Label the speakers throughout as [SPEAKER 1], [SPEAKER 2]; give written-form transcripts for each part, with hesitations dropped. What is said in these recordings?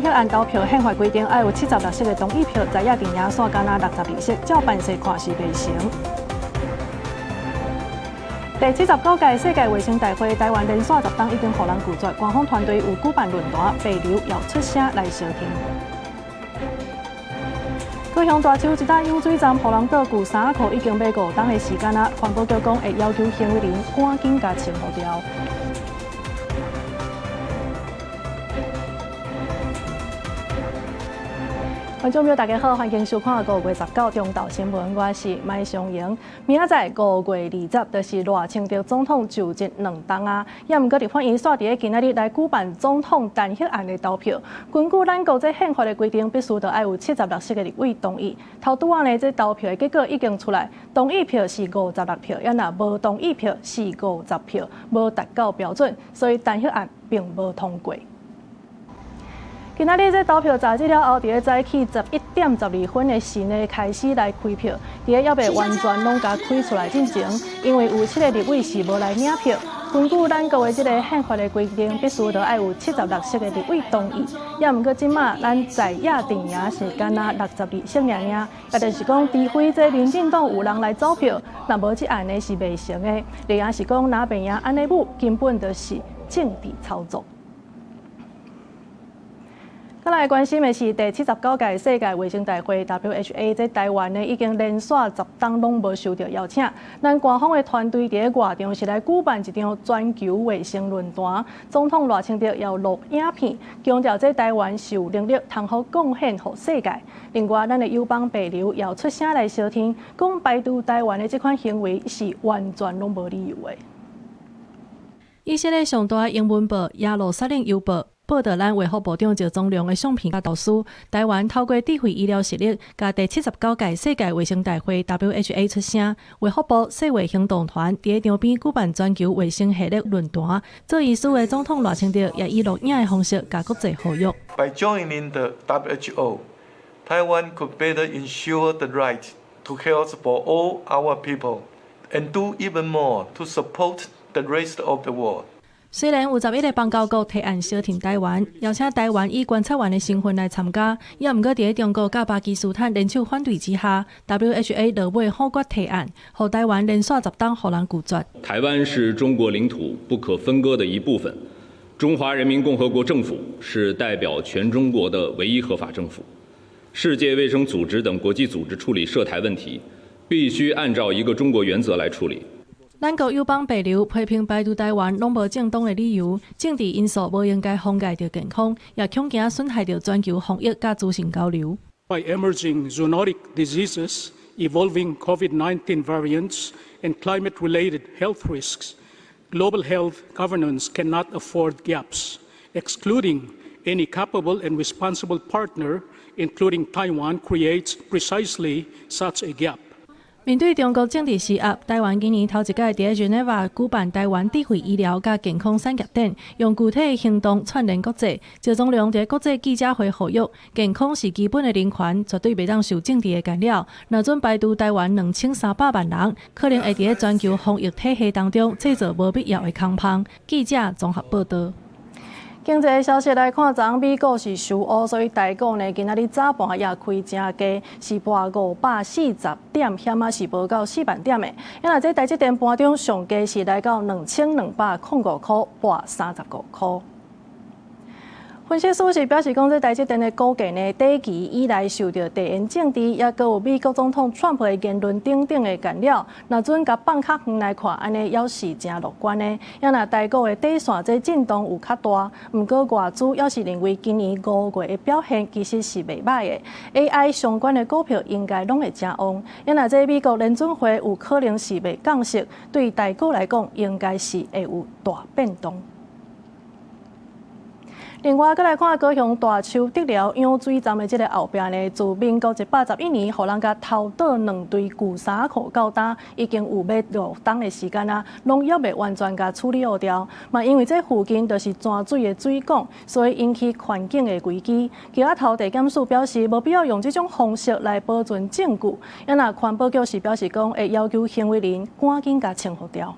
[SPEAKER 1] 彈劾案投票憲法規定愛有76席的同意票，在野陣營煞干焦62席，照辦勢看是袂成。第79屆世界衛生大會，台灣連續10冬已經予人拒絕，官方團隊有舉辦論壇，白劉也出聲來相挺。高雄大樹一搭揚水站，予人倒舊衫褲已經欲5冬的時間啊！環保局講會要求行為人趕緊共清予掉。觀眾朋友，大家好，歡迎收看5月19中晝新聞，我是麥尚瑩。明仔載5月20，就是賴清德總統就職2冬啊，也毋過立法院煞佇咧今仔日來舉辦總統彈劾案的投票。根據咱國這憲法的規定，必須著愛有76席的立委同意。頭拄仔呢，這投票的結果已經出來，同意票是56票，也若無同意票是50票，無達到標準，所以彈劾案並無通過。今仔日這投票截止了後，佇咧早起11點12分的時呢，開始來開票。佇咧猶未完全攏共開出來進前，因為有7個立委是無來領票。根據咱國的這個憲法的規定，必須著愛有76席的立委同意。也毋過這馬咱在野陣營是干焦62席爾爾，也就是講，除非這民進黨有人來走票，若無這案呢是袂成的。另外是講，若袂贏按呢舞，根本就是政治操作。再來關心的是第79屆世界衛生大會 （WHA），這台灣呢已經連續10冬攏無受著邀請。咱官方的團隊佇咧外場是來舉辦一場全球衛生論壇，總統賴清德也錄影片，強調這台灣是有能力通好貢獻予世界。另外，咱的友邦帛琉也出聲來相挺，講排除台灣的這款行為是完全攏無理由的。以色列上大英文報《耶路撒冷郵報》報導，咱衛福部長趙宗良的相片佮投書，台灣透過智慧醫療實力，共第79屆世界衛生大會 （WHA） 出聲。衛福部世衛行動團佇咧場邊舉辦全球衛生系列論壇，做醫師的總統賴清德也以錄影的方式共國際呼籲。
[SPEAKER 2] By joining the WHO, Taiwan could better ensure the right to health for all our people and do even more to support the rest of the world.
[SPEAKER 1] 雖然有11個邦交國提案相挺台灣，邀請台灣以觀察員的身份來參加，也毋過佇咧中國佮巴基斯坦聯手反對之下，WHA 落尾否決提案，予台灣連續10冬予人拒絕。
[SPEAKER 3] 台灣是中國領土不可分割的一部分，中華人民共和國政府是代表全中國的唯一合法政府。世界衛生組織等國際組織處理涉台問題，必須按照一個中國原則來處理。
[SPEAKER 1] 咱國友邦帛琉批評排除台灣攏無正當的理由，政治因素無應該妨礙著健康，也恐驚損害著全球防疫佮資訊交流。
[SPEAKER 4] By emerging zoonotic diseases, evolving COVID-19 variants, and climate-related health risks, global health governance cannot afford gaps. Excluding any capable and responsible partner, including Taiwan, creates precisely such a gap.
[SPEAKER 1] 面對中國政治施壓，台灣今年頭一擺佇咧日內瓦舉辦台灣智慧醫療佮健康產業展，用具體的行動串聯國際。趙宗良佇國際記者會呼籲，健康是基本的人權，絕對袂當受政治的干擾。若準排除台灣2300萬人，可能會佇咧全球防疫體系當中製造無必要的空縫。記者綜合報導。經濟消息來看，昨昏美股是收烏，所以台股呢今仔日早盤也開誠低，是盤540點，險仔是無夠4萬點的。因為這台積電盤中上低是來到2205塊，跋35塊。分析師是表示講，這台積電的股價呢，短期以來受著地緣政治，也閣有美國總統川普的言論等等的干擾。若準共放較遠來看，按呢猶是誠樂觀的。也若台股的短線這震盪有較大，毋過外資猶是認為今年5月的表現其實是袂䆀的。AI 相關的股票應該攏會誠旺。也若這美國聯準會有可能是袂降息，對台股來講應該是會有大變動。另外，閣來看高雄大樹竹寮揚水站的這個後壁呢，自民國111年，予人共偷倒兩堆舊衫褲到今，已經有欲5冬的時間啊，攏猶未完全共處理予掉。嘛，因為這附近就是泉水的水管，所以引起環境的危機。�莖仔頭地檢署表示，無必要用這種方式來保存證據。啊若環保局是表示講，會要求行為人趕緊共清予掉。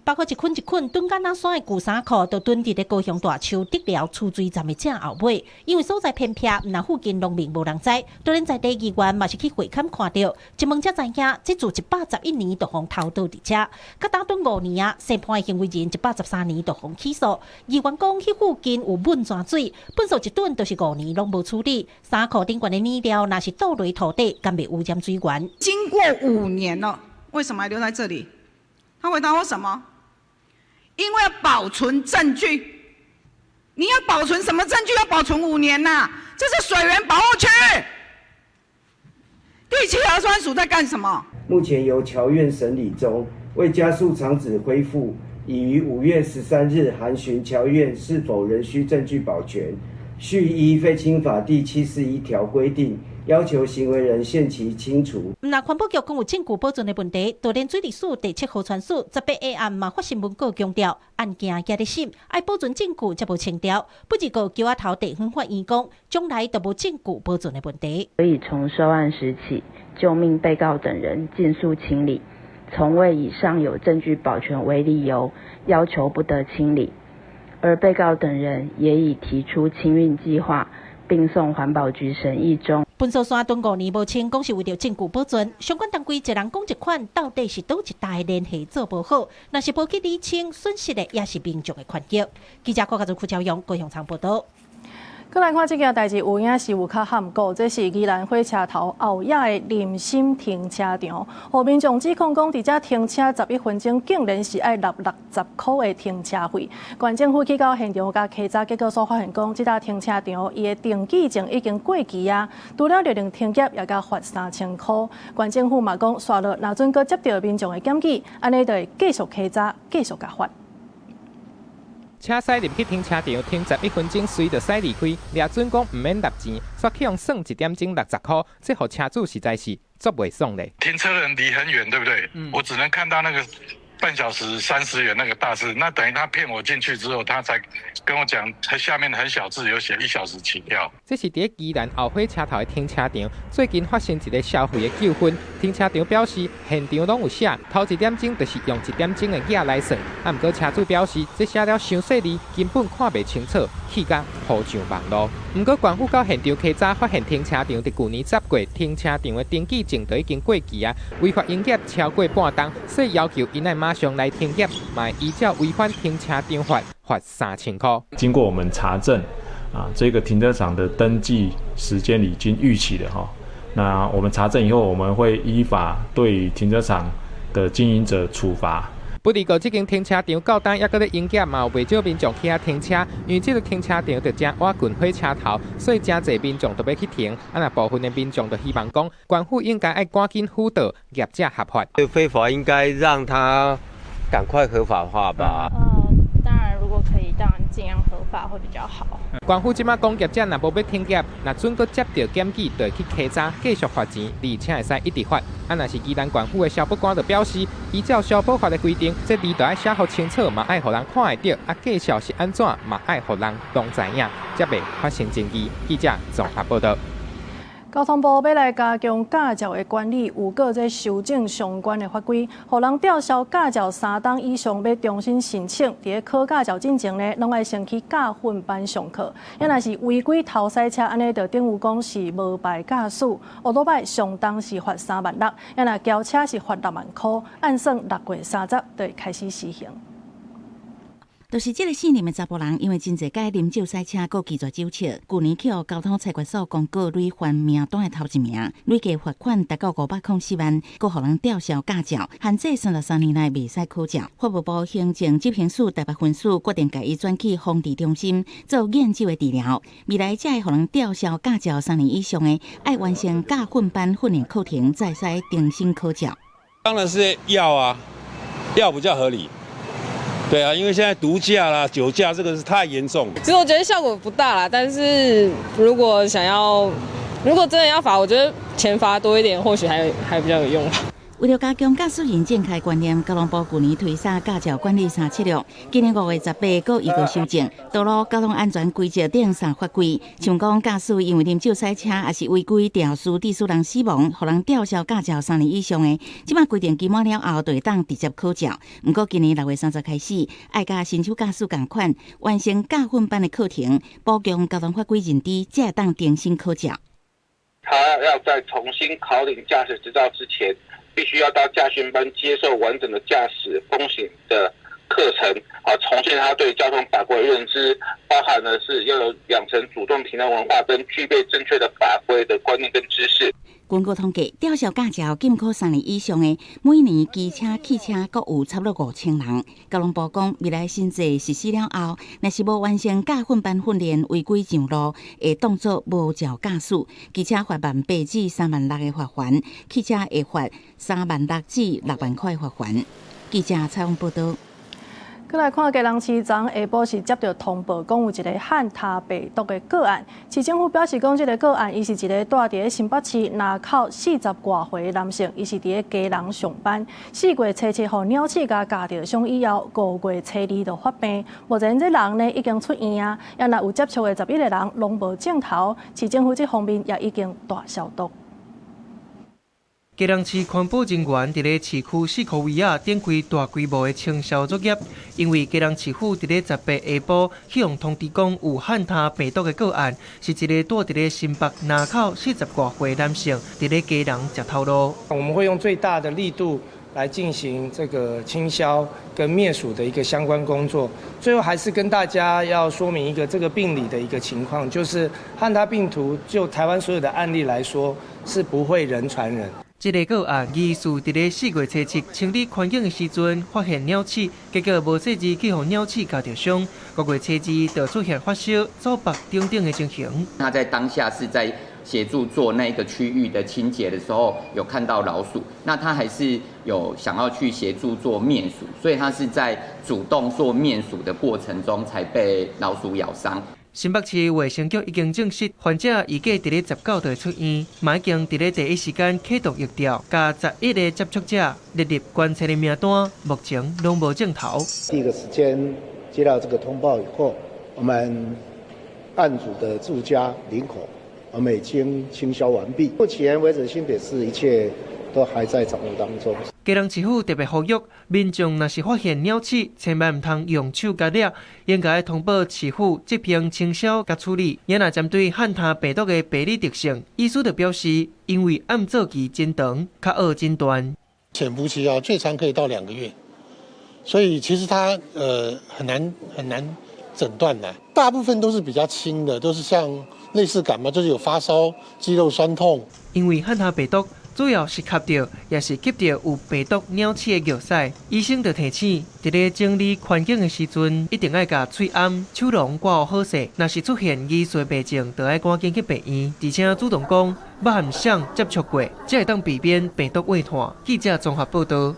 [SPEAKER 5] 包括一捆一捆囤甲若山的舊衫褲，都囤佇咧高雄大樹竹寮取水站的正後尾。因為所在偏僻，毋但附近農民無人知，就連在地議員嘛是去會勘看著，一問才知影，這自111年就予偷倒佇遮，佮打囤5年啊，宣判的行為人113年就予起訴。議員講，彼附近有汶泉水，糞埽一囤就是5年攏無處理，衫褲頂懸的物料若是倒落土底，敢袂污染水源？
[SPEAKER 6] 經過5年了，為什麼還留在這裡？他回答我什麼？因為要保存證據。你要保存什麼證據？要保存5年吶？這是水源保護區。第七核酸署在幹什麼？
[SPEAKER 7] 目前由僑院審理中，為加速廠址恢復，已於5月13日函詢僑院是否仍需證據保全，續依廢青法第71條規定，要求行為人限期清除。
[SPEAKER 5] 毋但環保局講有證據保存的問題，就連水利署第七河川署18個案嘛發新聞稿強調，案件還咧審，愛保存證據才無清掉。不過橋仔頭地方法院講，將來都無證據保存的問題。
[SPEAKER 8] 所以從收案時起，就命被告等人盡速清理，從未以尚有證據保全為理由要求不得清理，而被告等人也已提出清運計劃，並送環保局審議中。
[SPEAKER 5] 糞埽山囤5年無清，講是為著證據保存。相關單位一人講一款，到底是佗一搭聯繫做無好？若是無去理清，損失的也是民眾的權益。記者郭家祖、邱朝陽高雄場報道。
[SPEAKER 1] 閣來看這件代誌，有影是有較罕過，這是宜蘭火車頭後野的林森停車場，予民眾指控講，佇遮停車11分鐘，竟然是愛納60箍的停車費。縣政府去到現場共稽查，結果所發現講，這搭停車場伊的登記證已經過期啊，除了勒令停業，也共罰3000箍。縣政府嘛講，煞落若準閣接著民眾的檢舉，按呢就會繼續稽查，繼續共罰。
[SPEAKER 9] 車駛入去停車場，停11分鐘，隨就駛離開。掠準講毋免納錢，煞去予算一點鐘60箍，這予車主實在是足袂爽咧。
[SPEAKER 10] 停車人離很遠，對不對？我只能看到那個半小時30元那個大字，那等於他騙我進去之後，他才跟我講，他下面很小字有寫一小時起跳。
[SPEAKER 9] 這是佇宜蘭後火車頭的停車場，最近發生一個消費的糾紛。停車場表示現場攏有寫，頭一點鐘就是用一點鐘的額來算，啊，毋過車主表示這寫了傷細膩，根本看袂清楚，氣甲鋪上網路。毋過縣府到現場稽查，發現停車場佇舊年10月停車場的登記證就已經過期啊，違法營業超過半冬，所以要求𪜶愛馬上來停業，嘛會依照違反停車場法罰3000箍。
[SPEAKER 11] 經過我們查證，啊，這個停車場的登記時間已經逾期了哈。那我們查證以後，我們會依法對停車場的經營者處罰。
[SPEAKER 9] 不過，這間停車場到今猶閣咧營業，嘛有袂少民眾去遐停車。因為這個停車場就正倚近火車頭，所以誠濟民眾都欲去停。啊，若部分的民眾就希望講，縣府應該愛趕緊輔導業者合法。
[SPEAKER 12] 非法應該讓他趕快合法化吧。
[SPEAKER 13] 當然，如果可以，當然盡量合法會比較好。
[SPEAKER 9] 縣府這馬講業者若無欲停業，若準閣接著檢舉，就會去稽查，繼續罰錢，而且會使一直罰。啊，若是宜蘭縣府的消保官就表示，依照消保法的規定，這字著愛寫予清楚，嘛愛予人看會著。啊，價數是按怎，嘛愛予人攏知影，才袂發生爭議。記者綜合報道。
[SPEAKER 1] 交通部欲來加強駕照的管理，有閣咧修正相關的法規，予人吊銷駕照3冬以上，欲重新申請，佇咧考駕照進前呢，攏愛先去駕訓班上課。啊，若是違規偷駛車，按呢就等於講是無牌駕駛，歐多擺上重是罰3萬6，啊若轎車是罰6萬箍，按算6月30就會開始施行。
[SPEAKER 14] 就是這个姓林的查埔人，因為真濟擺啉酒駛車，閣拒絕酒測，舊年去予交通裁決所公告累犯名單的頭一名，累計罰款達到504萬，閣予人吊銷駕照，限制33年內袂使考照。法務部行政執行署台北分署決定共伊轉去防治中心做驗酒的治療。未來才會予人吊銷駕照3年以上的，愛完成駕訓班訓練課程，才會使重新考照。
[SPEAKER 15] 當然是要啊，要比較合理。對啊，因為現在毒駕啦、酒駕這個是太嚴重。
[SPEAKER 16] 其實我覺得效果不大啦，但是如果想要，如果真的要罰，我覺得錢罰多一點，或許還比較有用吧。
[SPEAKER 14] 為著加強駕駛人正確觀念，交通部舊年推行駕照管理三策略，今年5月18閣預告修正道路交通安全規則等三法規。像講駕駛因為啉酒駛車，抑是違規肇事致使人死亡，予人吊銷駕照3年以上的，這擺規定期滿了後，就會當直接考照。毋過今年6月30開始，愛佮新手駕駛仝款，完成駕訓班的課程，補強交通法規認知，才會當重新考照。
[SPEAKER 17] 他要在重新考領駕駛執照之前，必須要到駕訓班接受完整的駕駛風險的課程，啊，重建他對交通法規的認知，包含的是要有養成主動停讓文化跟具備正確的法規的觀念跟知識。
[SPEAKER 14] 根據統計，吊銷駕照禁考3年以上的，每年機車、汽車閣有差不多5000人。交通部講，未來新制實施了後，若是無完成駕訓班訓練，違規上路，會當作無照駕駛。機車罰18,000至36,000的罰鍰，汽車會罰36,000至60,000塊罰鍰。記者採訪報導。
[SPEAKER 1] 閣來看基隆市昨下晡是接著通報，講有一个漢他病毒的個案。市政府表示講，這个個案伊是一个蹛佇咧新北市林口四十外歲的男性，伊是佇咧基隆上班。4月初7予鳥鼠共咬著傷以後，5月初2就發病。目前這人呢已經出院啊，也若有接觸的11個人攏無症頭。市政府這方面也已經大消毒。
[SPEAKER 18] 基隆市環保人員佇咧市區四箍圍仔展開大規模的清消作業，因為基隆市府佇咧18下晡去予通知講有漢他病毒的個案，是一个蹛佇咧新北林口四十外歲男性，佇咧基隆食頭路。
[SPEAKER 19] 我們會用最大的力度來進行這個清消跟滅鼠的一個相關工作。最後還是跟大家要說明一個這個病理的一個情況，就是漢他病毒就台灣所有的案例來說，是不會人傳人。
[SPEAKER 18] 這个個案疑似佇咧4月初7清理環境的時陣發現鳥鼠，結果無細緻去予鳥鼠咬著傷。5月初2就出現發燒、走腹等等的情形。
[SPEAKER 20] 他在當下是在協助做那個區域的清潔的時候，有看到老鼠，那他還是有想要去協助做滅鼠，所以他是在主動做滅鼠的過程中才被老鼠咬傷。
[SPEAKER 18] 新北市衛生局已經證實，患者預計佇咧19就會出院，嘛已經佇咧第一時間啟動疫調，共11個接觸者列入觀察的名單，目前攏無症頭。
[SPEAKER 21] 第一個時間接到這個通報以後，我們案主的住家林口，我們已經清消完畢。目前為止，新北市一切都還在掌握當中。
[SPEAKER 18] 基隆市府特別呼籲民眾，若是發現鳥鼠，千萬毋通用手共掠，應該通報市府執行清消佮處理。也若針對漢他病毒的病理特性，醫師就表示，因為暗做期真長，較好診斷。
[SPEAKER 22] 潛伏期啊，最長可以到2個月，所以其實它很難很難診斷的。大部分都是比較輕的，都是像類似感冒，就是有發燒、肌肉痠痛。
[SPEAKER 18] 因為漢他病毒主要是吸著，抑是吸著有病毒鳥鼠的尿屎。醫生就提醒，佇咧整理環境的時陣，一定愛共喙罨、手籠掛好勢。若是出現疑似病症，就愛趕緊去病院，而且主動講捌和誰接觸過，才會當避免病毒外傳。記者綜合報導。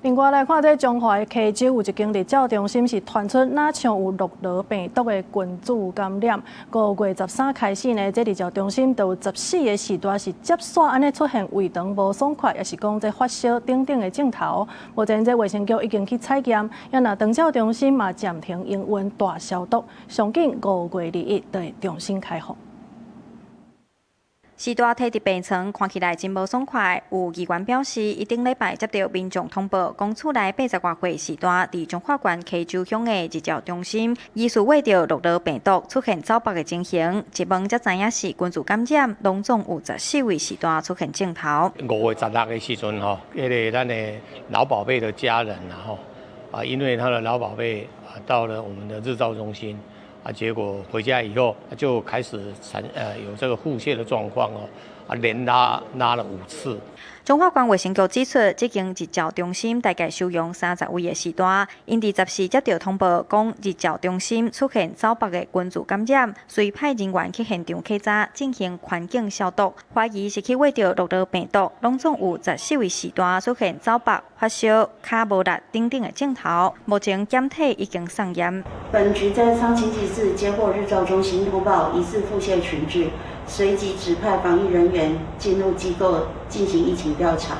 [SPEAKER 1] 另外來看，這彰化的溪州有一間日照中心是傳出若像有諾羅病毒的群聚感染。5月13開始呢，這日照中心就有14個序大是接續按呢出現胃腸無爽快，抑是講這發燒等等的症頭。目前這衛生局已經去採驗，也若長照中心嘛暫停營運大消毒，上緊5月21就會重新開放。
[SPEAKER 23] 序大佇佇病床，看起來真無爽快。有議員表示，伊頂禮拜接著民眾通報，講厝內80外歲序大佇彰化縣溪州鄉的日照中心，疑似秽著諾羅病毒出現走腹的情形。一問才知影是群聚感染，攏總有14位序大出現症頭。
[SPEAKER 24] 5月16的時陣吼，彼个咱的老寶貝的家人啊吼，啊，因為他的老寶貝啊到了我們的日照中心。啊，結果回家以後就開始有這個腹瀉的狀況哦，啊，連拉拉了5次。
[SPEAKER 23] 彰化縣衛生局指出，這間日照中心大概收容30位的序大，𪜶佇14接著通報，講日照中心出現走腹的群聚感染，隨派人員去現場檢查，進行環境消毒，懷疑是去秽著諾羅病毒，攏總有14位序大出現走腹、發燒、跤無力等等的症頭，目前檢體已經送驗。
[SPEAKER 25] 本局在上星期四接獲日照中心通報，疑似腹瀉群聚，隨即指派防疫人員進入機構進行疫情調查。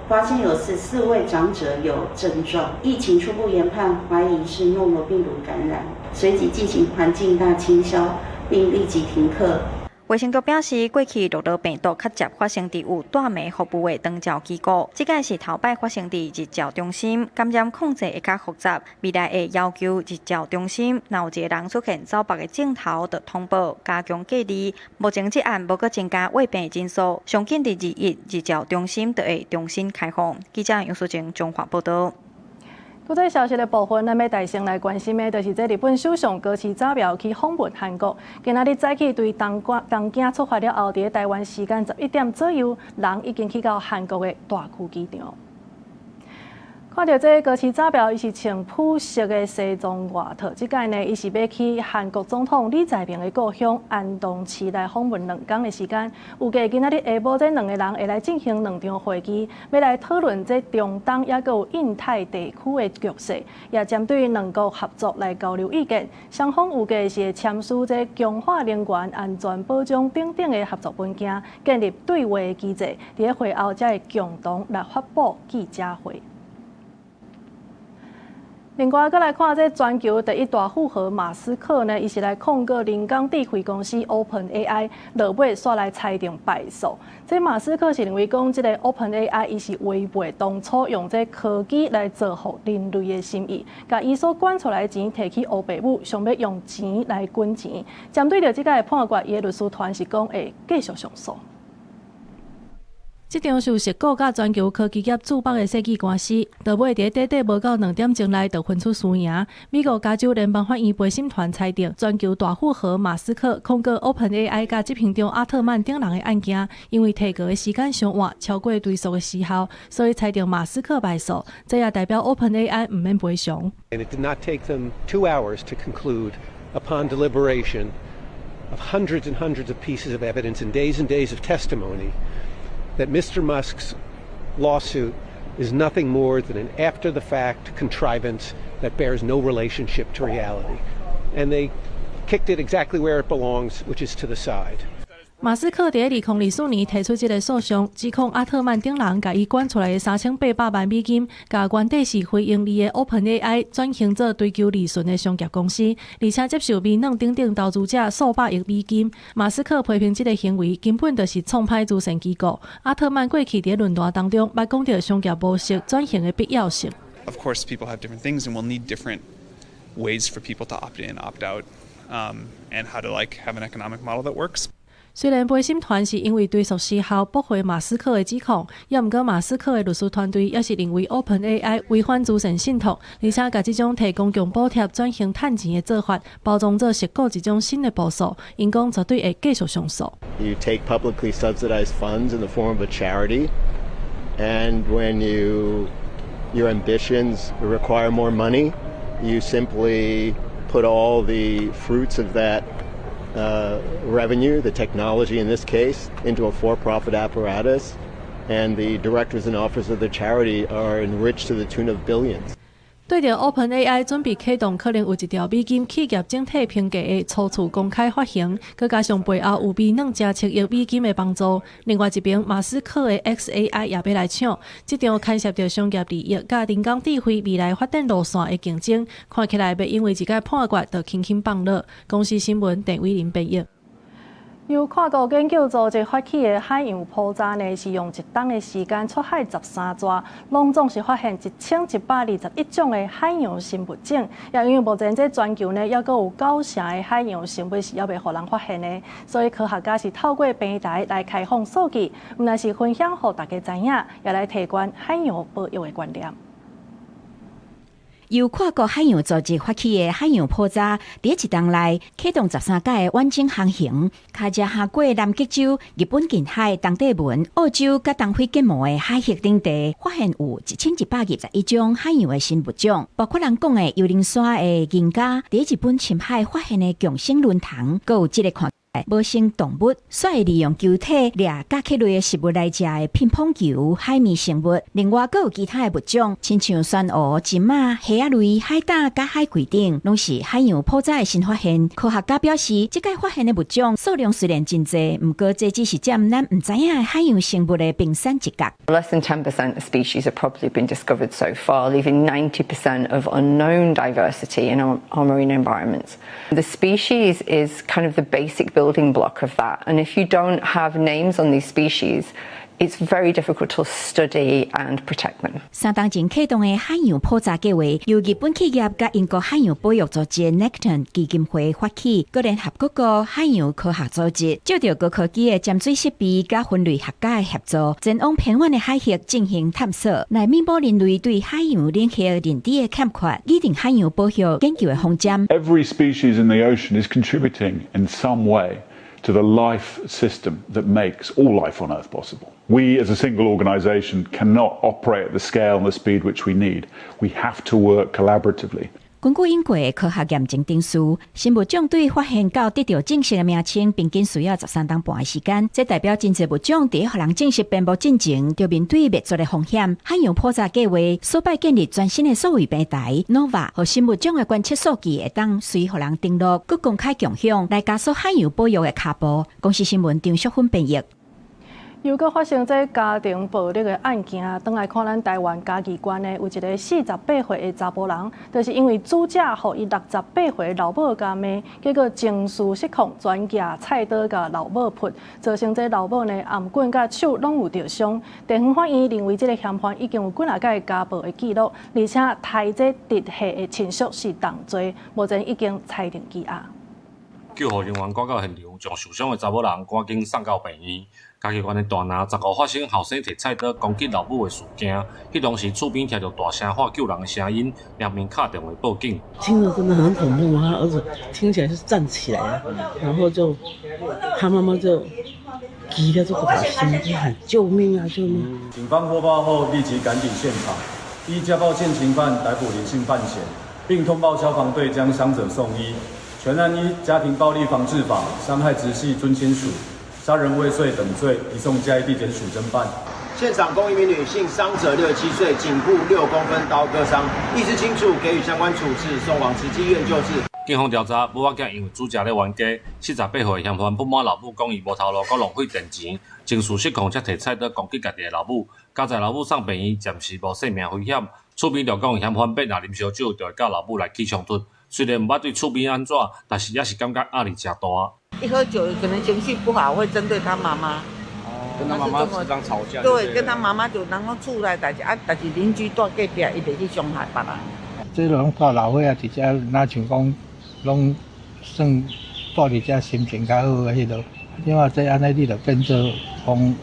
[SPEAKER 25] 發現有14位長者有症狀，疫情初步研判懷疑是諾羅病毒感染，隨即進行環境大清消，並立即停課。
[SPEAKER 23] 衛生局表示，過去諾羅病毒較捷發生佇有帶媒服務的長照機構，這擺是頭擺發生佇日照中心，感染控制會較複雜。未來會要求日照中心，若有一个人出現走目的症頭，就通報加強隔離。目前這案無閣增加患病人數，上緊佇21日照中心就會重新開放。記者楊淑靜綜合報導。
[SPEAKER 1] 國際消息的部分，咱欲帶先來關心的，就是這日本首相高市早苗去訪問韓國。今仔日早起對東京出發了後，佇台灣時間11點左右，人已經去到韓國的大邱機場。看著這高市早苗，伊是穿普色的西裝外套，這擺呢，伊是欲去韓國總統李在明的故鄉安東市來訪問2工的時間。預計今仔日下晡這兩个人會來進行兩場會議，欲來討論這中東猶閣有印太地區的局勢，也針對兩國合作來交流意見。雙方預計是會簽署這強化能源安全保障等等的合作文件，建立對話的機制。佇會後才會共同來發布記者會。另外，閣來看這全球第一大富豪馬斯克呢，伊是來控告人工智慧公司 OpenAI，落尾煞來裁定敗訴。這馬斯克是認為講，這个 OpenAI 伊是違背當初用這科技來造福人類的心意，共伊所捐出來的錢提去烏白母，想欲用錢來滾錢。針對著這个判決，伊的律師團是講會繼續上訴。這場受矽谷佮全球科技業注目的世紀官司，落尾佇短短無夠2點鐘內就分出輸贏。美國加州聯邦法院陪審團裁定，全球大富豪馬斯克控告 OpenAI 佮執行長阿特曼等人的案件，因為提告的時間傷晚，超過追訴的時效，所以裁定馬斯克敗訴。這也代表 OpenAI 毋免賠償。
[SPEAKER 2] And it did not take them 2 hours to conclude, upon deliberation of hundreds and hundreds of pieces of evidence and days and days of testimony, that Mr. Musk's lawsuit is nothing more than an after the fact contrivance that bears no relationship to reality. And they kicked it exactly where it belongs, which is to the side.
[SPEAKER 1] 馬斯克佇2024年提出這个訴訟，指控阿特曼等人共伊捐出來的3800萬美金，共原底是非營利的 OpenAI 轉型做追求利潤的商業公司，而且接受微軟等等投資者數百億美金。馬斯克批評這个行為根本就是創歹慈善機構。阿特曼過去佇論壇當中，捌講著商業模式轉型的必要性。
[SPEAKER 3] Of course, people have different things, and we'll need different ways for people to opt in, opt out, and how to like have an economic model that works.
[SPEAKER 1] 雖然陪審團是因為追訴時效駁回馬斯克的指控，也毋過馬斯克的律師團隊也是認為 OpenAI 違反慈善信託，而且共這種提公共補貼轉型趁錢的做法，包裝做矽谷一種新的步數，𪜶講絕對會繼續上訴。
[SPEAKER 4] You take publicly subsidized funds in the form of a charity, and when your ambitions require more money, you simply put all the fruits of that revenue, the technology in this case, into a for-profit apparatus, and the directors and officers of the charity are enriched to the tune of billions.
[SPEAKER 1] 對著 OpenAI 準備啟動可能有一兆美金企業整體評價的初次公開發行，閣加上背後有微軟成千億美金的幫助，另外一邊馬斯克的 xAI 也欲來搶，這場牽涉著商業利益佮人工智慧未來發展路線的競爭，看起來欲因為一個判決就輕輕放落。公視新聞鄧偉林編譯。由跨國研究組織發起的海洋普查呢，是用一冬的時間出海13逝，攏總是發現1121種的海洋生物種。也因為目前這全球呢，猶閣有九成的海洋生物是猶未予人發現的，所以科學家是透過平台來開放數據，毋但是分享予大家知影，也來提懸海洋保育的觀念。
[SPEAKER 14] 由跨國海洋組織發起的海洋普查，佇一冬內啟動13屆的遠征航行，開車橫過南極洲、日本近海、東帝汶、澳洲佮東非結膜的海域等地，發現有1121種海洋的生物種，包括人講的幽靈山的銀蛤，佇日本深海發現的共生輪蟲，閣有這个看。
[SPEAKER 5] 無性動物，煞會利用球體掠甲殼類的食物來食的乒乓球、海綿生物。另外，閣有其他的物種，親像珊瑚、針仔、蝦仔類、海膽佮海葵等，攏是海洋普查的新發現。科學家表示，這擺發現的物種數量雖然真濟，毋過這只是佔咱毋知影的海洋生物的冰山一角。
[SPEAKER 6] Less than 10% of species have probably been discovered so far, leaving 90% of unknown diversity in our marine environments. The species is kind of the basic building block of that, and if you don't have names on these species, it's very difficult to study and protect them.
[SPEAKER 5] 三冬前啟動的海洋普查計劃，由日本企業佮英國海洋保育組織 Nekton 基金會發起，閣聯合各國海洋科學組織，藉著高科技的潛水設備佮分類學家的協助，前往偏遠的海域進行探索，來彌補人類對海洋領域認知的欠缺，擬定海洋保育研究的方針。
[SPEAKER 7] Every species in the ocean is contributing in some way to the life system that makes all life on Earth possible. We as a single organization cannot operate at the scale and the speed which we need. We have to work collaboratively.
[SPEAKER 5] 根據英國的科學驗證證書，新物種對發現到得著正式的名稱，平均需要13冬半的時間。這代表真濟物種佇予人正式編目進前，就面對滅絕的風險。海洋普查計劃首擺建立全新的數位平台 NOVA，予新物種的觀測數據會當隨予人登錄，閣公開共享，來加速海洋保育的跤步。公視新聞張淑芬編譯。
[SPEAKER 1] 又閣發生這家庭暴力的案件，轉來看咱台灣嘉義縣呢，有一个48歲的查埔人，就是因為煮食予伊68歲老母共罵，結果情緒失控，全舉菜刀共老母噗，造成這老母呢頷頸佮手攏有著傷。地方法院認為這个嫌犯已經有幾若擺家暴的記錄，而且刣這直系的親屬是同罪，目前已經裁定羈押。
[SPEAKER 8] 救護人員趕到現場，將受傷的查某人趕緊送到病院。嘉義縣的大林15發生後生提菜刀攻擊老母的事件，彼當時厝邊聽著大聲喊救人的聲音，連連敲電話報警。
[SPEAKER 10] 聽了真的很恐怖，他兒子聽起來是站起來啊，然後就他媽媽就急得這個大聲就喊救命啊救命！
[SPEAKER 26] 警方獲報後立即趕抵現場，依家暴現行犯逮捕林姓范閒，並通報消防隊將傷者送醫。全案依家庭暴力防治法、傷害直系尊親屬、殺人未遂等罪，移送嘉義地檢署偵辦。
[SPEAKER 27] 現場共一名女性傷者，67歲，頸部6公分刀割傷，意識清楚，給予相關處置，送往慈濟醫院救治。
[SPEAKER 8] 警方調查，母仔囝因為煮食咧冤家，48歲嫌犯不滿老母講伊無頭路，閣浪費電錢，情緒失控，才提菜刀攻擊家己的老母。佳哉老母送病院，暫時無性命危險。厝邊就講嫌犯欲若啉燒酒，就會佮老母來起衝突。雖然毋捌對厝邊按怎，但是也是感覺壓力誠大。
[SPEAKER 28] 一喝酒可能情緒不好，會針對他媽媽。
[SPEAKER 29] 跟他媽媽時常吵架。
[SPEAKER 28] 對，跟他媽媽就然後厝內代誌啊，但是鄰居住隔壁，伊就去傷害別人。
[SPEAKER 30] 這攏帶老歲仔佇遮，若像講攏算住佇遮心情較好的彼落。你看這按呢，你就變做講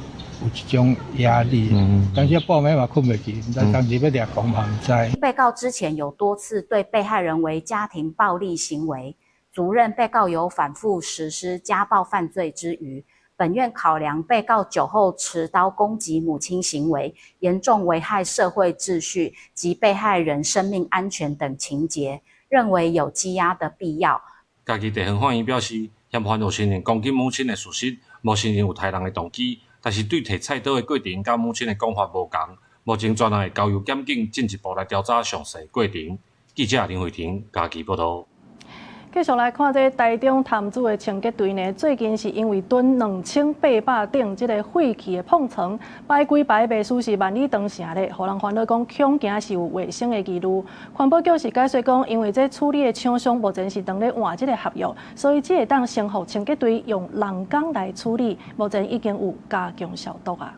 [SPEAKER 30] 有一種壓力，當時半暝嘛睏袂去，毋知當時欲掠狂嘛毋知。
[SPEAKER 31] 被告之前有多次對被害人為家庭暴力行為，足認被告有反覆實施家暴犯罪之虞。本院考量被告酒後持刀攻擊母親行為，嚴重危害社會秩序及被害人生命安全等情節，認為有羈押的必要。
[SPEAKER 8] 嘉義地方法院表示，嫌犯有承認攻擊母親的事實，無承認有刣人的動機，但是對提菜刀的過程佮母親的講法無仝。目前專案會交由檢警進一步來調查詳細過程。記者林慧婷嘉義報導。
[SPEAKER 1] 繼續來看這台中潭子的清潔隊呢，最近是因為囤2800頂這個廢棄的膨床，擺幾排袂輸是萬里長城咧，予人煩惱講恐驚是有衛生的疑慮。環保局是解釋講，因為這處理的廠商目前是當咧換這個合約，所以只會當先予清潔隊用人工來處理，目前已經有加強消毒啊。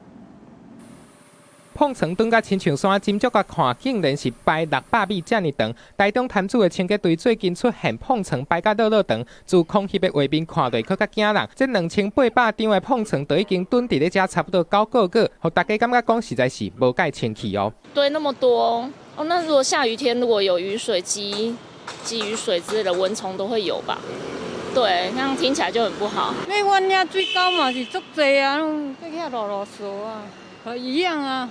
[SPEAKER 9] 膨床囤甲親像山，斟酌共看，竟然是排600米遮爾長。台中潭子的清潔隊最近出現膨床排甲落落長，自空翕的畫面看落去閣較驚人。這2800張的膨床都已經囤佇咧遮差不多9個月，予大家感覺講實在是無蓋清氣哦。
[SPEAKER 32] 堆那麼多哦，那如果下雨天如果有雨水積積雨水之類的，蚊蟲都會有吧？對，那樣聽起來就很不好。
[SPEAKER 33] 因為阮遐水溝嘛是足濟啊，攏閣遐落落趖啊，一樣啊。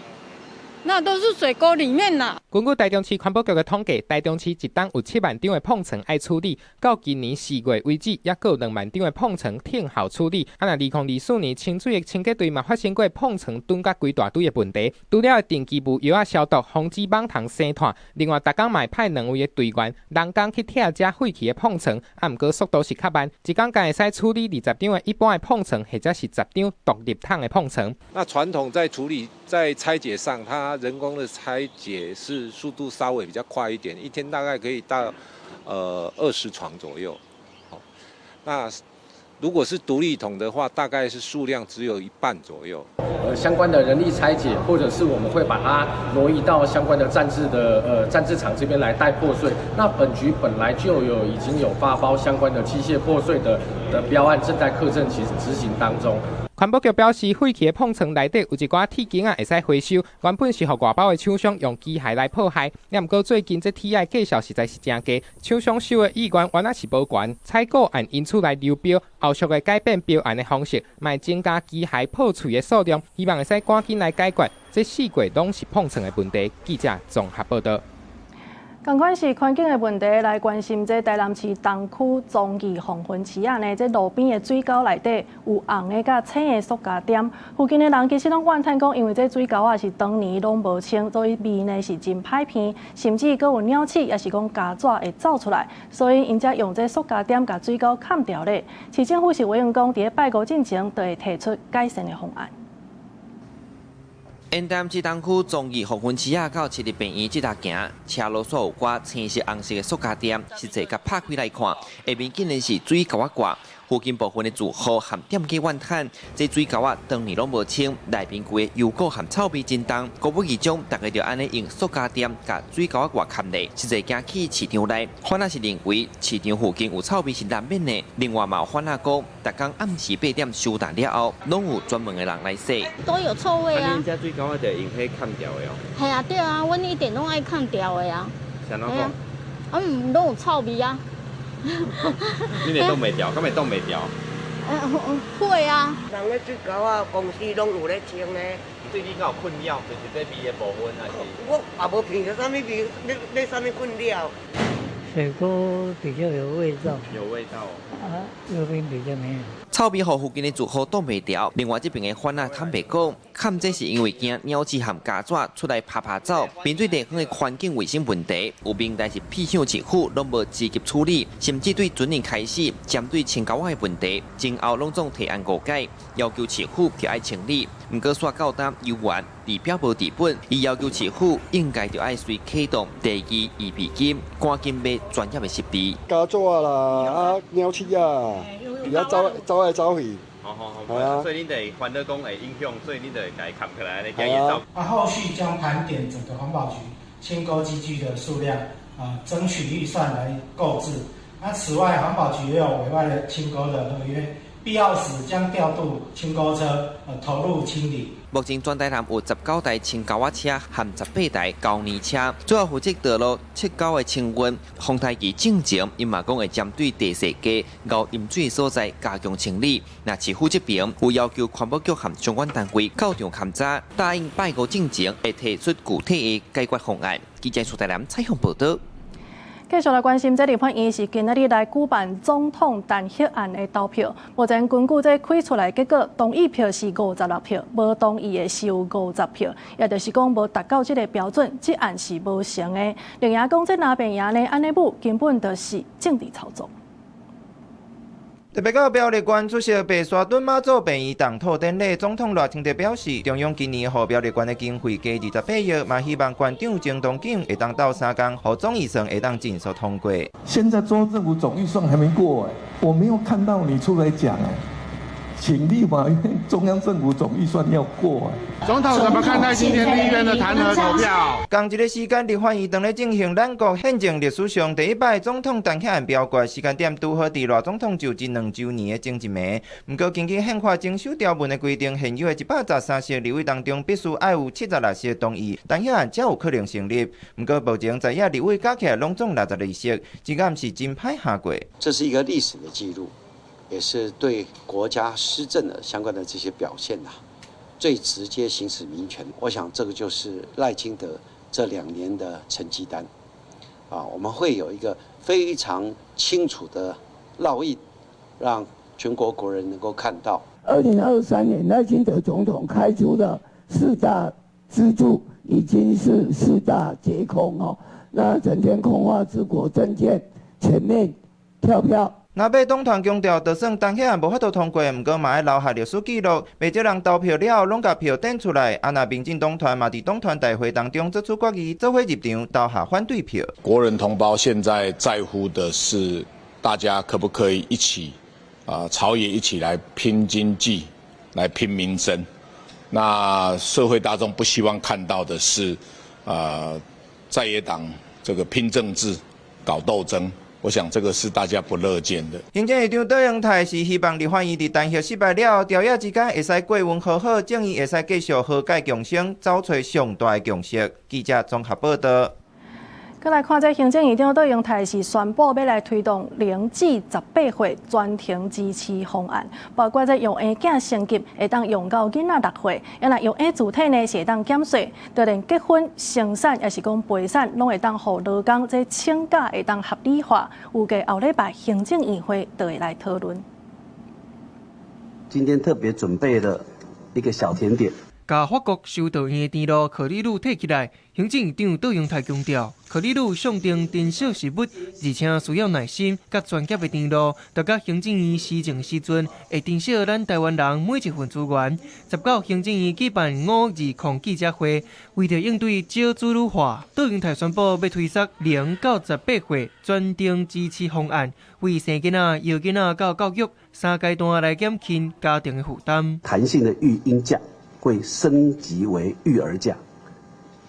[SPEAKER 33] 那都是水溝裡面啦。
[SPEAKER 9] 根據台中市環保局的統計，台中市一冬有7萬張的膨床愛處理，到今年4月為止，猶閣有2萬張的膨床等候處理。啊，若2024年清水的清潔隊嘛發生過膨床囤甲規大堆的問題，除了會定期霧藥仔消毒，防止蠓蟲生湠，另外逐工嘛會派兩位的隊員人工去拆這廢棄的膨床，啊，毋過速度是較慢，一工干會使處理20張的一般的膨床，或者是10張獨立桶的膨床。
[SPEAKER 11] 那傳統在處理在拆解上，它人工的拆解是速度稍微比較快一點，一天大概可以到20床左右。好，那如果是獨立桶的話，大概是數量只有一半左右。
[SPEAKER 12] 相關的人力拆解，或者是我們會把它挪移到相關的暫置廠這邊來待破碎。那本局本來就有已經有發包相關的機械破碎的標案，正在課程其執行當中。
[SPEAKER 9] 環保局表示，廢棄的膨床內底有一寡鐵筋仔會使回收，原本是予外包的廠商用機械來破壞，也毋過最近這鐵仔價數實在是誠低，廠商收的意願原來是無懸，採購案因此來流標，後續會改變標案的方式，嘛會增加機械破碎的數量，希望會使趕緊來解決這四季攏是膨床的問題。記者綜合報道。
[SPEAKER 1] 仝款是環境的問題，來關心這台南市東區忠義黃昏市仔呢，這路邊的水溝內底有紅的佮青的塑膠點，附近的人其實攏怨嘆講，因為這水溝仔是長年攏無清，所以味呢是真歹鼻，甚至閣有鳥鼠，抑是講膠紙會走出來，所以𪜶才用這塑膠點共水溝崁牢咧。市政府是回應講，佇咧拜五進前就會提出改善的方案。
[SPEAKER 13] 沿台南市東區忠義黃昏市仔到市立病院這搭行，車路煞有寡青色、紅色的塑膠點，實際共拍開來看，下面竟然是水溝仔蓋。附近部分的住戶和店家怨嘆，這水溝仔長年攏無清，內面規个油垢和臭味真重。高不議中，大家就按呢用塑膠點共水溝仔蓋崁咧，實際驚去市場內，反而是認為市場附近有臭味是難免的。另外嘛有反映講，逐工暗時8點收檔了後，攏有專門的人來洗。
[SPEAKER 15] 都有臭味啊！
[SPEAKER 16] 恁遮水溝仔就用彼崁牢的哦。
[SPEAKER 15] 係啊，對啊，阮一點攏愛崁牢的啊。
[SPEAKER 16] 啥怎講？
[SPEAKER 15] 啊，攏有臭味啊！
[SPEAKER 16] 你會擋袂牢，敢會擋袂牢？
[SPEAKER 15] 會啊。
[SPEAKER 17] 人咧水溝仔公司攏有咧清咧。
[SPEAKER 16] 對你敢有困擾？就是這味的部分，還是？
[SPEAKER 17] 我也無聞著啥物味，咧啥物困擾。
[SPEAKER 18] 水溝比較有味道。
[SPEAKER 16] 有味道。
[SPEAKER 18] 啊，右邊比較沒有。
[SPEAKER 13] 臭味予附近的住戶擋袂牢。另外這邊的販仔坦白講，崁這是因為驚鳥鼠和膠紙出來趴趴走。面對地方的環境衛生問題，有明代是屁響市府攏無積極處理，甚至對準年開始針對清溝仔的問題，前後攏總提案五改，要求市府就愛清理。毋過煞到今猶原治標無治本，伊要求市府應該就愛隨啟動第二預備金，趕緊買專業的設備。
[SPEAKER 19] 膠紙啦，啊鳥鼠啊，佇遐走走來走去。
[SPEAKER 16] 好好好，係啊，所以恁就會煩惱講會影響，所以恁就會共伊崁起來，按呢驚伊走。
[SPEAKER 20] 啊，後續將盤點整個環保局清溝機具的數量，啊，爭取預算來購置。那此外，環保局也有委外的清溝的合約，必要時將調度清溝車，投入清理。
[SPEAKER 13] 目前全台南有19台清溝仔車和18台膠泥車，主要負責道路切溝的清運。風台期進前，𪜶嘛講會針對地勢低、漚淹水所在加強清理。若市府這邊有要求環保局和相關單位到場勘查，答應拜五進前會提出具體的解決方案。記者蘇台南採訪報導。
[SPEAKER 1] 繼續來關心，這立法院是今仔日來舉辦總統彈劾案的投票。目前根據這開出來結果，同意票是56票，無同意的是有50票，也就是講無達到這个標準，這案是無成的。另外講，這藍白贏呢，按呢舞根本就是政治操作。
[SPEAKER 21] 特別到苗栗縣出席白沙屯媽祖便宜動土典禮，總統賴清德表示，中央今年予苗栗縣的經費加28億，嘛希望縣長鍾東錦會當鬥相共，予總預算會當盡速通過。
[SPEAKER 22] 現在州政府總預算還沒過，我沒有看到你出來講，請立法院中央政府總預算要過。
[SPEAKER 24] 總統怎麼看待今天立院的彈劾投票？
[SPEAKER 21] 仝一个時間，立法院當咧進行咱國憲政歷史上第一擺總統彈劾案表決，時間點拄好佇賴總統就職2週年的前一暝。毋過根據憲法增修條文的規定，現有的113席立委當中，必須愛有76席同意，彈劾案才有可能成立。毋過目前在野立委加起來攏總62席，這敢是真歹下過。
[SPEAKER 25] 這是一個歷史的記錄，也是對國家施政的相關的這些表現吶，最直接行使民權。我想這個就是賴清德這2年的成績單，啊，我們會有一個非常清楚的烙印，讓全國國人能夠看到。
[SPEAKER 2] 2023年賴清德總統開出的四大支柱已經是四大皆空哦，那整天空話治國政見，全面跳票。
[SPEAKER 21] 若欲黨團強調，就算彈劾案無法度通過，毋過嘛愛留下歷史記錄。袂少人投票了後，攏共票擲出來。啊，若民進黨團嘛佇黨團大會當中做出決議，做伙入場投下反對票。
[SPEAKER 3] 國人同胞現在在乎的是，大家可不可以一起啊，朝野一起來拼經濟，來拼民生。那社會大眾不希望看到的是，在野黨這個拼政治、搞鬥爭。我想這個是大家不樂見的。
[SPEAKER 21] 行政院長卓榮泰是希望立法院佇彈劾失敗了後，朝野之間會使過溫和好，政院會使繼續和解共生，走揣上大的共識。記者綜合報道。
[SPEAKER 1] 閣來看這行政院長卓榮泰是宣布欲來推動0至18歲專庭支持方案，包括這育嬰假升級會當用到囡仔6歲，啊若育嬰主體呢是會當減稅，就連結婚、生產抑是講陪產，攏會當予勞工這請假會當合理化。預計後禮拜行政院會就會來討論。
[SPEAKER 4] 今天特別準備了一個小甜點。
[SPEAKER 5] 共法國修道院的甜露可麗露提起來，行政院長卓榮泰強調，可麗露象徵珍惜食物，而且需要耐心佮專業的甜露，就佮行政院施政時陣會珍惜咱台灣人每一份資源。19行政院舉辦520記者會，為著應對少子女化，卓榮泰宣布欲推捒0到18歲專庭支持方案，為生囡仔、養囡仔到教育三階段來減輕家庭的負擔。
[SPEAKER 4] 彈性的育嬰假會升級為育兒假，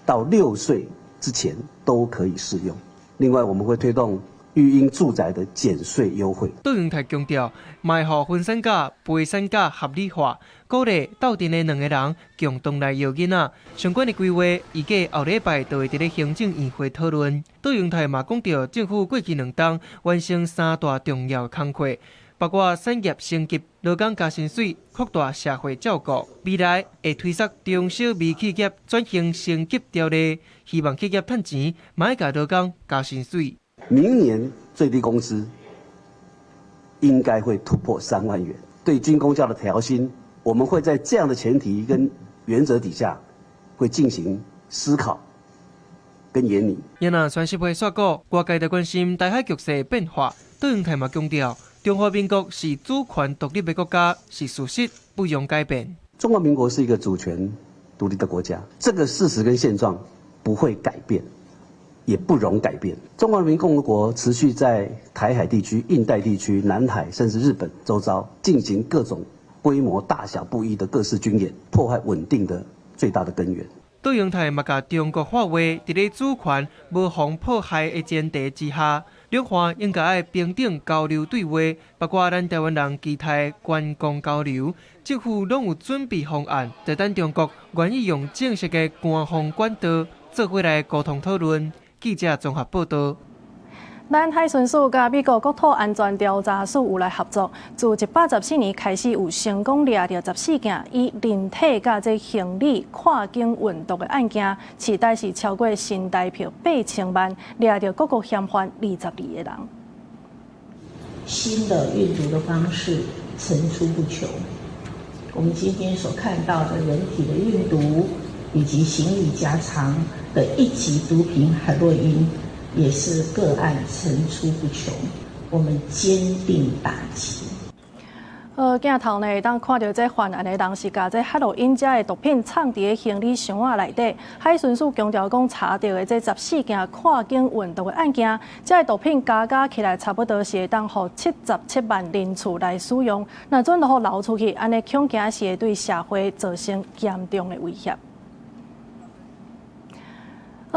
[SPEAKER 4] 到6歲之前都可以適用。另外，我們會推動育嬰住宅的減稅優惠。
[SPEAKER 5] 卓榮泰強調，嘛會予分產假、陪產假合理化，鼓勵鬥陣的兩个人共同來養囡仔。相關的規劃，預計後禮拜就會佇咧行政院會討論。卓榮泰嘛講著，政府過去2冬完成三大重要工課。包括產業升級、勞工加薪水、擴大社會照顧，未來會推捒中小微企業轉型升級條例，希望企業趁錢，嘛愛共勞工加薪水。
[SPEAKER 4] 明年最低工資應該會突破3萬元。對軍公教的調薪，我們會在這樣的前提跟原則底下，會進行思考跟研擬。
[SPEAKER 5] 也若川習會煞講，外界都關心台海局勢變化，卓榮泰嘛強調，中華民國是主權獨立的國家，是事實，不容改變。
[SPEAKER 4] 中華民國是一個主權獨立的國家，這個事實跟現狀不會改變，也不容改變。中華人民共和國持續在台海地區、印太地區、南海甚至日本周遭進行各種規模大小不一的各式軍演，破壞穩定的最大的根源。
[SPEAKER 5] 卓榮泰嘛共中國喊話，佇咧主權無予破壞的前提之下，兩岸應該愛平等交流對話，包括咱台灣人期待觀光交流，政府攏有準備方案，就等中國願意用正式的官方管道做伙來溝通討論。記者綜合報道。
[SPEAKER 1] 咱海巡署佮美國國土安全調查署有來合作，自114年開始有成功掠著14件以人體佮這行李跨境運毒的案件，市值是超過新台幣8000萬，掠著各國嫌犯22個人。
[SPEAKER 30] 新的運毒的方式層出不窮，我們今天所看到的人體的運毒，以及行李夾藏的一級毒品海洛因，也是個案層出不窮，我們堅定打擊。
[SPEAKER 1] 鏡頭呢，會當看著這犯案的人是共這海洛因遮的毒品藏佇咧行李箱仔內底。海巡署強調講，查著的這14件跨境運毒的案件，這个毒品加加起來差不多是會當予77萬人次來使用。若準予流出去，按呢恐驚是會對社會造成嚴重的威脅。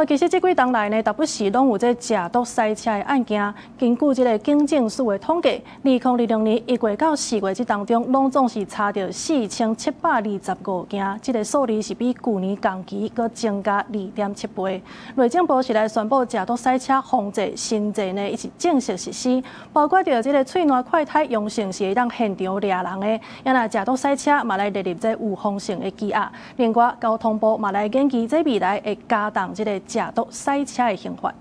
[SPEAKER 1] 其實這幾冬來呢，逐不時攏有這食毒賽車的案件。根據這个警政署的統計，2026年1月到4月這當中，攏總是查著4725件，這个數字是比舊年同期閣增加2.7倍。內政部是來宣布食毒賽車防制新制呢，伊是正式實施，包括著這个喙瀾快篩陽性是會當現場掠人的，也若食毒賽車嘛來列入這預防性的羈押。另外，交通部嘛來研究這未來會加重這个食毒賽車的刑罰。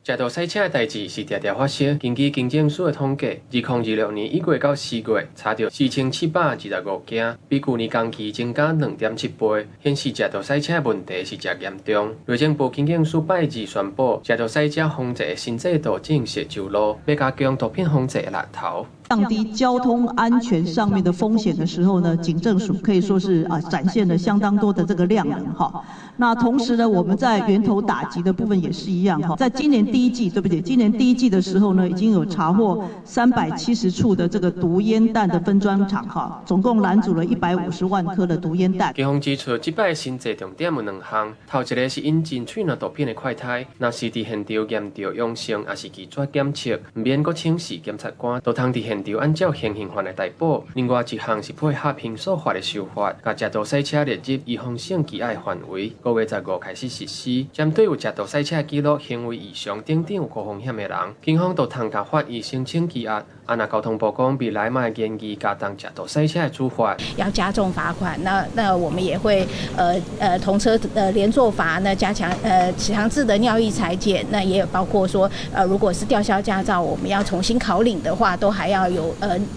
[SPEAKER 6] 食毒賽車的代誌是定定發生。根據警政署的統計，2026年1月到4月，查著4725件，比舊年同期增加2.7倍，顯示食毒賽車的問題是誠嚴重。內政部警政署拜二宣布，食毒賽車防制的新制度正式上路，欲加強毒品防制的力頭。
[SPEAKER 7] 降低交通安全上面的風險的時候呢，警政署可以說是展現了相當多的這個量能哈。那同時呢，我們在源頭打擊的部分也是一樣哈。在今年第一季，對不起，今年第一季的時候呢，已經有查獲370處的這個毒煙彈的分裝廠哈，總共攔阻了150萬顆的毒煙彈。
[SPEAKER 6] 警方指出，這擺新制重點有兩項，頭一个是引進喙內毒品的快篩，若是佇現場驗著陽性，抑是拒絕檢測，毋免閣請示檢察官，就通佇現場按照現行犯來逮捕。另外一項是配合刑訴法的修法，共食毒賽車列入預防性羈押範圍，5月15開始實施。針對有食毒賽車記錄、行為異常等等有高風險的人，警方就通共法醫申請羈押。啊，若交通部講未來嘛會研議加重食毒賽車的處罰，
[SPEAKER 8] 要加重罰款。那我們也會同車連坐罰，那加強強制的尿液採檢，那也有包括說如果是吊銷駕照，我們要重新考領的話，都還要有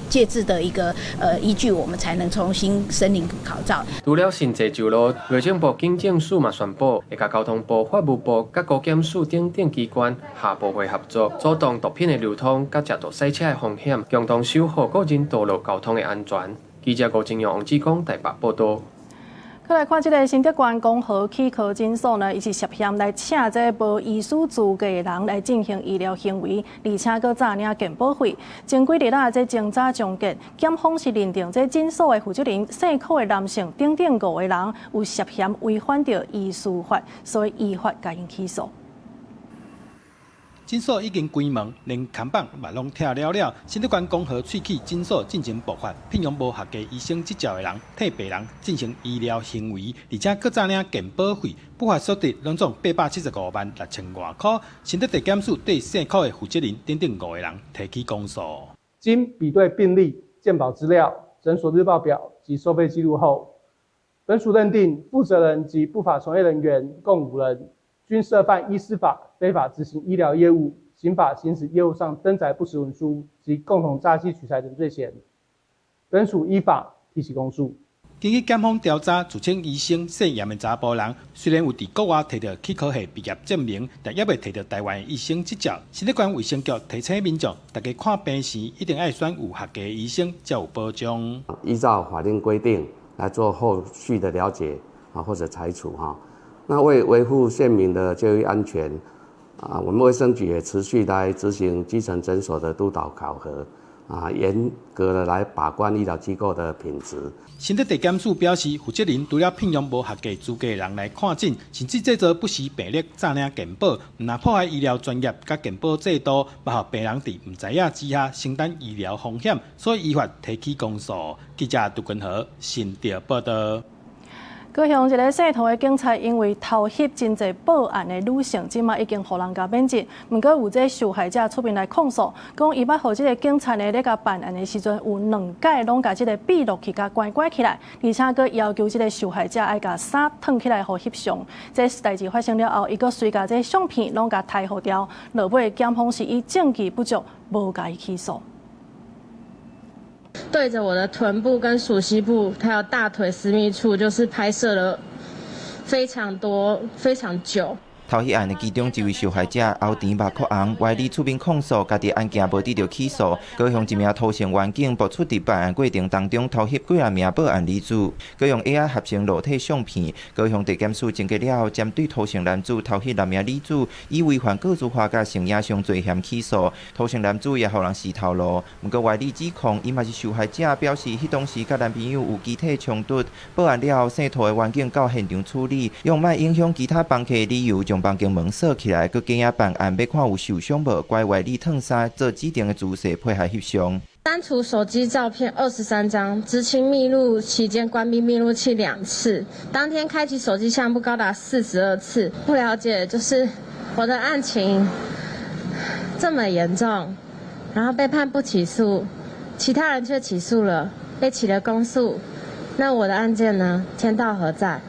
[SPEAKER 8] 戒治的一個依據，我們才能重新申領考照。
[SPEAKER 6] 除了新制上路，內政部警政署嘛宣布，會佮交通部、法務部、佮高檢署等等機關下部會合作，阻擋毒品的流通，佮食毒賽車的風險，共同守護個人道路交通的安全。記者吳金陽、王志剛台北報導。
[SPEAKER 1] 閣來看這个新竹縣光和齒科診所呢，伊是涉嫌來請這個無醫師資格的人來進行醫療行為，而且閣詐領健保費。前幾日啊，這偵查終結，檢方是認定這診所的負責人姓柯的男性等等五個人有涉嫌違反著醫師法，所以依法共𪜶起訴。
[SPEAKER 10] 診所已經關門，連看板嘛攏拆了了。新竹縣光和喙齒診所進前爆發，聘用無合格醫生執照的人替病人進行醫療行為，而且閣詐領健保費，不法所得攏總875萬6千外箍。新竹地檢署對姓柯的負責人等等五個人提起公訴。
[SPEAKER 14] 經比對病歷、健保資料、診所日報表及收費記錄後，本署認定負責人及不法從業人員共五人，均涉犯醫師法非法執行醫療業務、刑法行使業務上登載不實文書及共同詐欺取財等罪嫌，本署依法提起公訴。
[SPEAKER 10] 根據檢方調查，自稱醫生姓嚴的查埔人，雖然有佇國外提著齒科系畢業證明，但猶未提著台灣醫生執照。新竹縣衛生局提醒民眾，大家看病時一定愛選有合格的醫生，才有保障。
[SPEAKER 23] 依照法令規定來做後續的了解啊，或者裁處哈。那為維護縣民的就醫安全，啊，我們衛生局也持續來執行基層診所的督導考核，啊，嚴格的來把關醫療機構的品質。
[SPEAKER 10] 新竹地檢署表示，負責人除了聘用無合格資格的人來看診，甚至製造不實病歷、詐領健保，毋但破壞醫療專業佮健保制度，嘛予病人佇毋知影之下承擔醫療風險，所以依法提起公訴。記者杜根和新竹報導。
[SPEAKER 1] 高雄一个姓涂的警察，因為偷翕真濟報案的女性，這馬已經予人共免職。毋過有這受害者出面來控訴，講伊捌予這个警察呢咧共辦案的時陣，有兩擺攏共這个閉錄器共關關起來，而且閣要求這个受害者愛共衫褪起來予翕相。這代誌發生了後，伊閣隨共這相片攏共刣予掉。落尾檢方是以證據不足，無共伊起訴。
[SPEAKER 26] 對着我的臀部跟鼠蹊部，還有大腿私密處，就是拍攝了非常多、非常久。
[SPEAKER 21] 偷翕案的其中一位受害者後甜目哭紅，歪理出面控訴，家己案件無得著起訴。高雄一名塗姓員警爆出佇辦案過程當中偷翕幾若名報案女子，閣用 AI 合成裸體相片。高雄地檢署偵結了後，針對塗姓男子偷翕6名女子，以違反個資法佮性影像罪嫌起訴。塗姓男子也予人死頭路，毋過歪理指控，伊嘛是受害者，表示彼當時佮男朋友有肢體衝突，報案了後，姓塗的員警到現場處理，用莫影響其他房客的理由，將房間門鎖起來，閣假影辦案，欲看有受傷無？乖歪理褪衫做指定的姿勢配合翕相。
[SPEAKER 26] 刪除手機照片23張，執勤密錄期間關閉密錄器2次，當天開啟手機相簿高達42次。不了解，就是我的案情這麼嚴重，然後被判不起訴，其他人卻起訴了，被起了公訴，那我的案件呢？天道何在？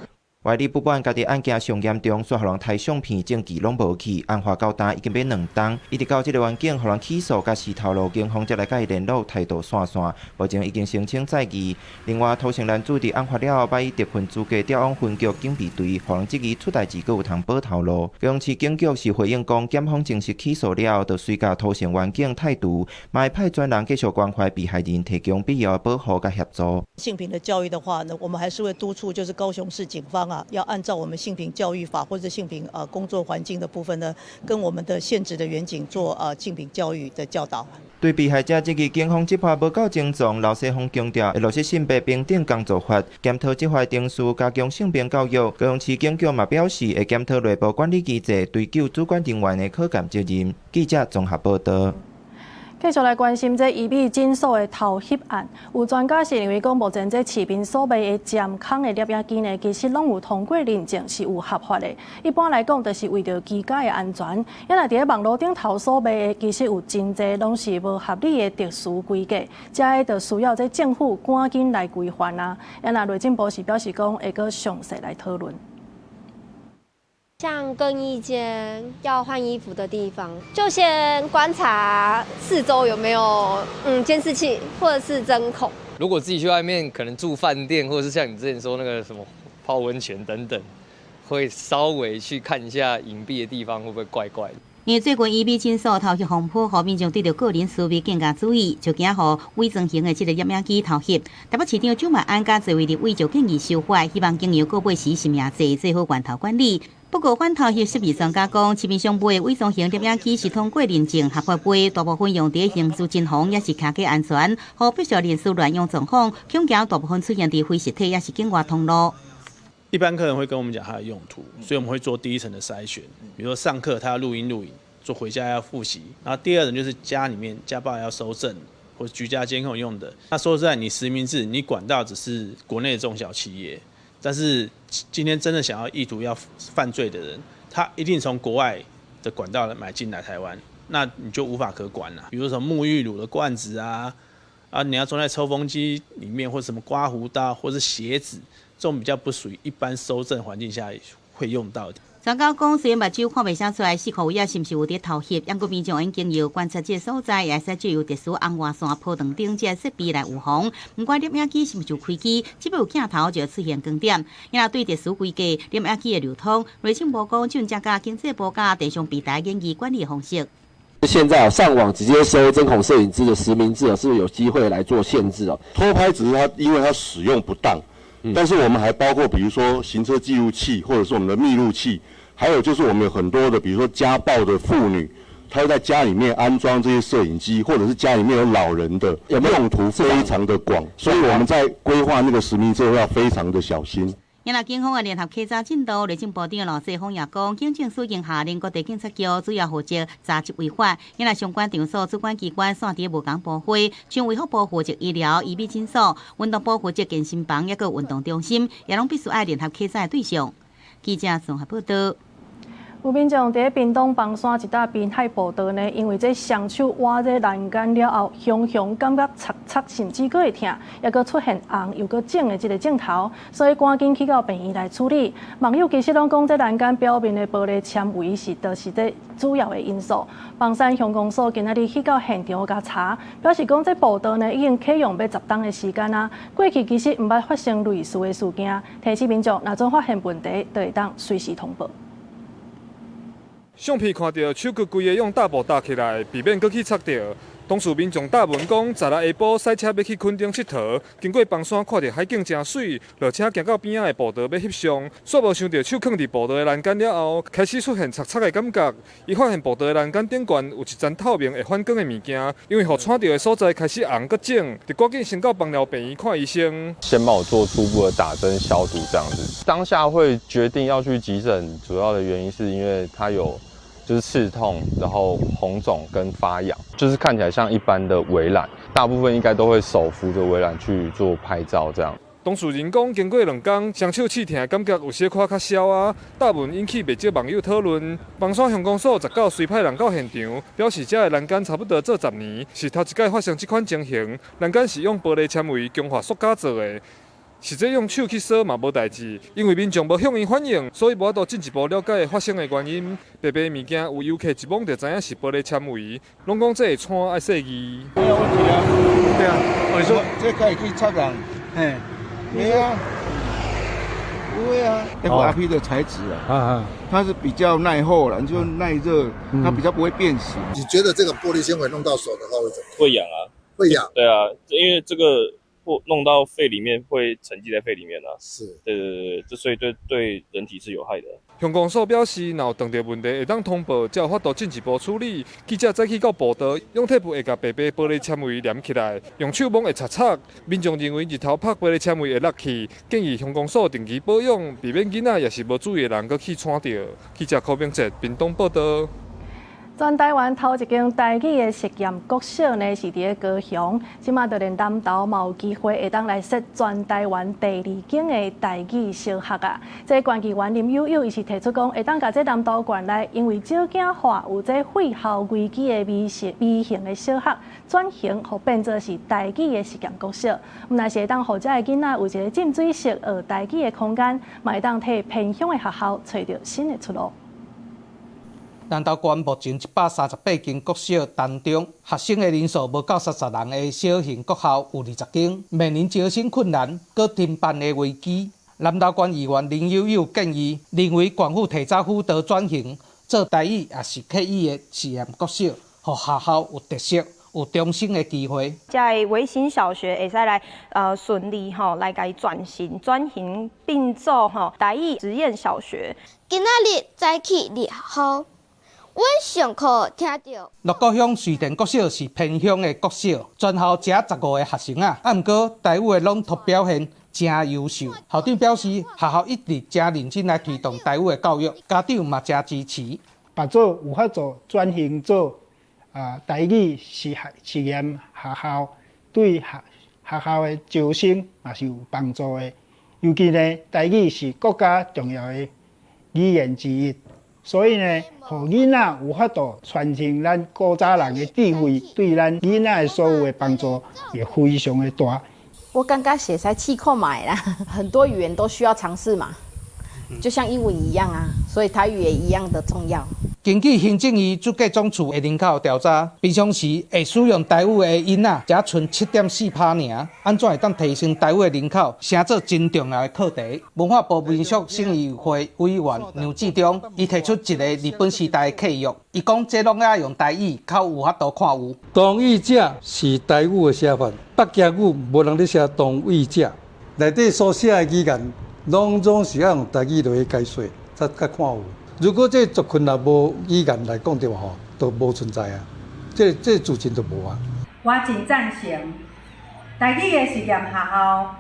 [SPEAKER 21] 外你不管家己案件上嚴重，煞予人刣相片證據攏無去，案發到今已經欲兩冬，一直到這个員警予人起訴佮死頭路，警方才來佮伊聯絡，態度散散。目前已經申請再議。另外，塗姓男子佇案發了後，欲以特訓資格調往分局警備隊，予人質疑出代誌閣有通保頭路。高雄市警局是回應講，檢方正式起訴了後，就隨共塗姓員警態度，嘛會派專人繼續關懷被害人，提供必要的保護佮協助。
[SPEAKER 7] 性平的教育的話呢，我們還是會督促，就是高雄市警方啊，要按照我們性平教育法或者性平工作環境的部分呢，跟我們的現職的員警做性平教育的教導。
[SPEAKER 21] 對被害者質疑警方執法無夠精準，劉世峰強調會落實性別平等工作法，檢討執法程序，加強性平教育。高雄市警局嘛表示，會檢討內部管理機制，追究主管人員的可監責任。記者綜合報道。
[SPEAKER 1] 繼續來關心這醫美診所的偷翕案，有專家是認為講，目前這市面所賣的針孔的攝影機呢，其實攏有通過認證，是有合法的。一般來講，就是為著居家的安全。因為佇咧網路頂頭所賣的，其實有真濟攏是無合理的特殊規格，這个就需要這政府趕緊來規範啊。啊若內政部是表示講，會閣詳細來討論。
[SPEAKER 9] 像更衣間要換衣服的地方，就先觀察四周有沒有監視器或者是針孔。
[SPEAKER 11] 如果自己去外面，可能住飯店，或者是像你之前說那個什麼泡溫泉等等，會稍微去看一下隱蔽的地方會不會怪怪的。
[SPEAKER 12] 因為最近醫美診所偷翕風波，予民眾對著個人私密更加注意，就驚予偽裝型的這个攝影機偷翕。台北市長蔣萬安佮這位立委就建議修法，希望經由購買時實名制做好源頭管理。不過反偷翕設備專家講，市面上賣的偽裝型攝影機是通過認證合法賣，大部分用佇刑事偵防，抑是騎機安全，予不少人士亂用狀況，恐驚大部分出現佇非實體，抑是境外通路。
[SPEAKER 15] 一般客人會跟我們講他的用途，所以我們會做第一層的篩選，比如說上課他要錄音錄影，做回家要複習，然後第二層就是家裡面家暴要搜證或居家監控用的。那說實在，你實名制，你管到只是國內的中小企業，但是今天真的想要意圖要犯罪的人，他一定從國外的管道買進來台灣，那你就無法可管了。比如說什麼沐浴乳的罐子啊，你要裝在抽風機裡面，或者什麼刮鬍刀，或是鞋子。這種比較不屬於一般搜證環境下會用到的。
[SPEAKER 12] 專家講，雖然目睭看袂啥出來，四箍位仔是毋是有佇偷翕，毋過民眾應經由觀察這个所在，也會使藉由特殊紅外線波長等這个設備來預防。毋管攝影機是毋是有開機，只要有鏡頭就會出現光點。因為對特殊規格攝影機的流通，內政部講，正佮經濟部佮電商平台研議管理方式。
[SPEAKER 17] 現在上網直接搜針孔攝影機的實名制是不是有機會來做限制哦？
[SPEAKER 18] 偷拍只是它因為它使用不當。但是我們還包括，比如說行車記錄器，或者是我們的密錄器，還有就是我們有很多的，比如說家暴的婦女，她會在家裡面安裝這些攝影機，或者是家裡面有老人的，用途非常的廣，所以我們在規劃那個實名制要非常的小心。
[SPEAKER 12] 因為警方的聯合稽查進度，內政部長羅致豐也講，警政署已經下令各地警察局主要負責查緝違法。因為相關場所主管機關煞佇無仝部會，像衛福部負責醫療、醫美診所，運動部負責健身房，抑閣運動中心，也攏必須愛聯合稽查的對象。記者綜合報道。
[SPEAKER 1] 有民眾佇屏東枋山一搭濱海步道呢，因為這雙手倚這欄杆了後，雄雄感覺插插，甚至閣會疼，抑閣出現紅又閣腫的這个症頭，所以趕緊去到病院來處理。網友其實攏講，這欄杆表面的玻璃纖維是就是這主要的因素。枋山鄉公所今仔日去到現場共查，表示講這步道呢已經啟用欲十冬的時間啊，過去其實毋捌發生類似的事件，提醒民眾若總發現問題，就會當隨時通報。
[SPEAKER 19] 相片看著手閣規个用搭布搭起來，避免閣去插著。當事民眾答問講，昨日下晡駛車欲去墾丁𨑨迌，經過枋山看著海景誠媠，落車行到邊仔的步道欲翕相，煞無想著手囥佇步道的欄杆了後，開始出現插插的感覺。伊發現步道的欄杆頂懸有一層透明會反光的物件，因為予穿著的所在開始紅閣腫，就趕緊先到枋寮病院看醫生。
[SPEAKER 27] 先幫我做初步的打針消毒，這樣子。當下會決定要去急診，主要的原因是因為他有。就是刺痛，然後紅腫跟發癢，就是看起來像一般的圍欄，大部分應該都會手扶著圍欄去做拍照這樣。
[SPEAKER 19] 當事人講，經過兩工，雙手刺痛的感覺有小可較消啊。答問引起袂少網友討論。枋山鄉公所19隨派人到現場，表示這个欄杆差不多做十年，是頭一擺發生這款情形。欄杆是用玻璃纖維強化塑膠做的。實際用手去掃嘛無代誌，因為民眾無向𪜶反映，所以無法度進一步了解發生的原因。白白物件有遊客一摸就知影是玻璃纖維，攏講這會穿愛細膩。
[SPEAKER 2] 沒有問題啊，對啊，你說這可以去插人，嘿，沒啊，不會啊。FRP 的材質啊，它是比較耐厚啦，就耐熱，它比較不會變形。
[SPEAKER 3] 你覺得這個玻璃纖維弄到手的話會怎麼？
[SPEAKER 13] 會癢啊，
[SPEAKER 3] 會癢。
[SPEAKER 13] 對啊，因為這個。或弄到肺裡面會沉積在肺裡面啊，
[SPEAKER 3] 是，
[SPEAKER 13] 對對對，這所以對人體是有害的。
[SPEAKER 19] 鄉公所表示，若有撞著問題，會當通報，才有法度進一步處理。記者早起到報到，用鐵布會共白白玻璃纖維黏起來，用手摸會擦擦。民眾認為日頭拍玻璃纖維會落去，建議鄉公所定期保養，避免囡仔也是無注意的人閣去穿著。記者柯明哲屏東報道。
[SPEAKER 1] 全台灣頭一間台語的實驗國小呢，是佇咧高雄，這馬就連南投嘛有機會會當來設全台灣第二間的台語小學啊！這縣議員林友友伊是提出講，會當共這南投縣內因為少子化有這廢校危機的微型微型的小學轉型，予變做是台語的實驗國小，毋但是會當予遮的囡仔有一個浸水式學台語的空間，嘛會當替偏鄉的學校揣著新的出路。
[SPEAKER 10] 南投縣目前138間國小當中，學生的人數無夠30人的小型國校有20間，面臨招生困難、閣停辦的危機。南投縣議員林友友建議，認為縣府提早輔導轉型做台語抑是客語的實驗國小，予學校有特色、有重生的機會。
[SPEAKER 16] 這個微型小學會使來順利吼來共伊轉型轉型變做吼台語實驗小學。
[SPEAKER 20] 今仔日早起入學校。阮上課聽著。
[SPEAKER 10] 鹿谷鄉瑞田國小是偏鄉的國小，全校只15個學生啊，啊，毋過台語的朗讀表現誠優秀。校長表示，學校一直誠認真來推動台語的教育，家長嘛誠支持。
[SPEAKER 22] 別做有法度轉型做啊台語實實驗學校，對學學校的招生嘛是有幫助的。尤其呢，台語是國家重要的語言之一。所以呢，予囡仔有法度傳承咱古早人的智慧，對咱囡仔的所有的幫助也非常的大。
[SPEAKER 24] 我感覺是會使試看覓啦，很多語言都需要嘗試嘛，就像英文一樣啊，所以台語也一樣的重要。
[SPEAKER 10] 根據行政院主計總處的人口調查，平常時會使用台語的囡仔才賰7.4%爾，按怎會當提升台語的人口，成做真重要的課題。文化部民俗審議會委員梁志忠，伊提出一個日本時代的契約，伊講這攏愛用台語，較有法度看有。
[SPEAKER 25] 同意者是台語的寫法，北京語無人咧寫同意者，內底所寫的語言，攏總是愛用台語落去解說，才較看有。如果這族群若無語言來講的話，吼，就無存在啊，這族群就無啊。
[SPEAKER 28] 我真贊成台語的實驗學校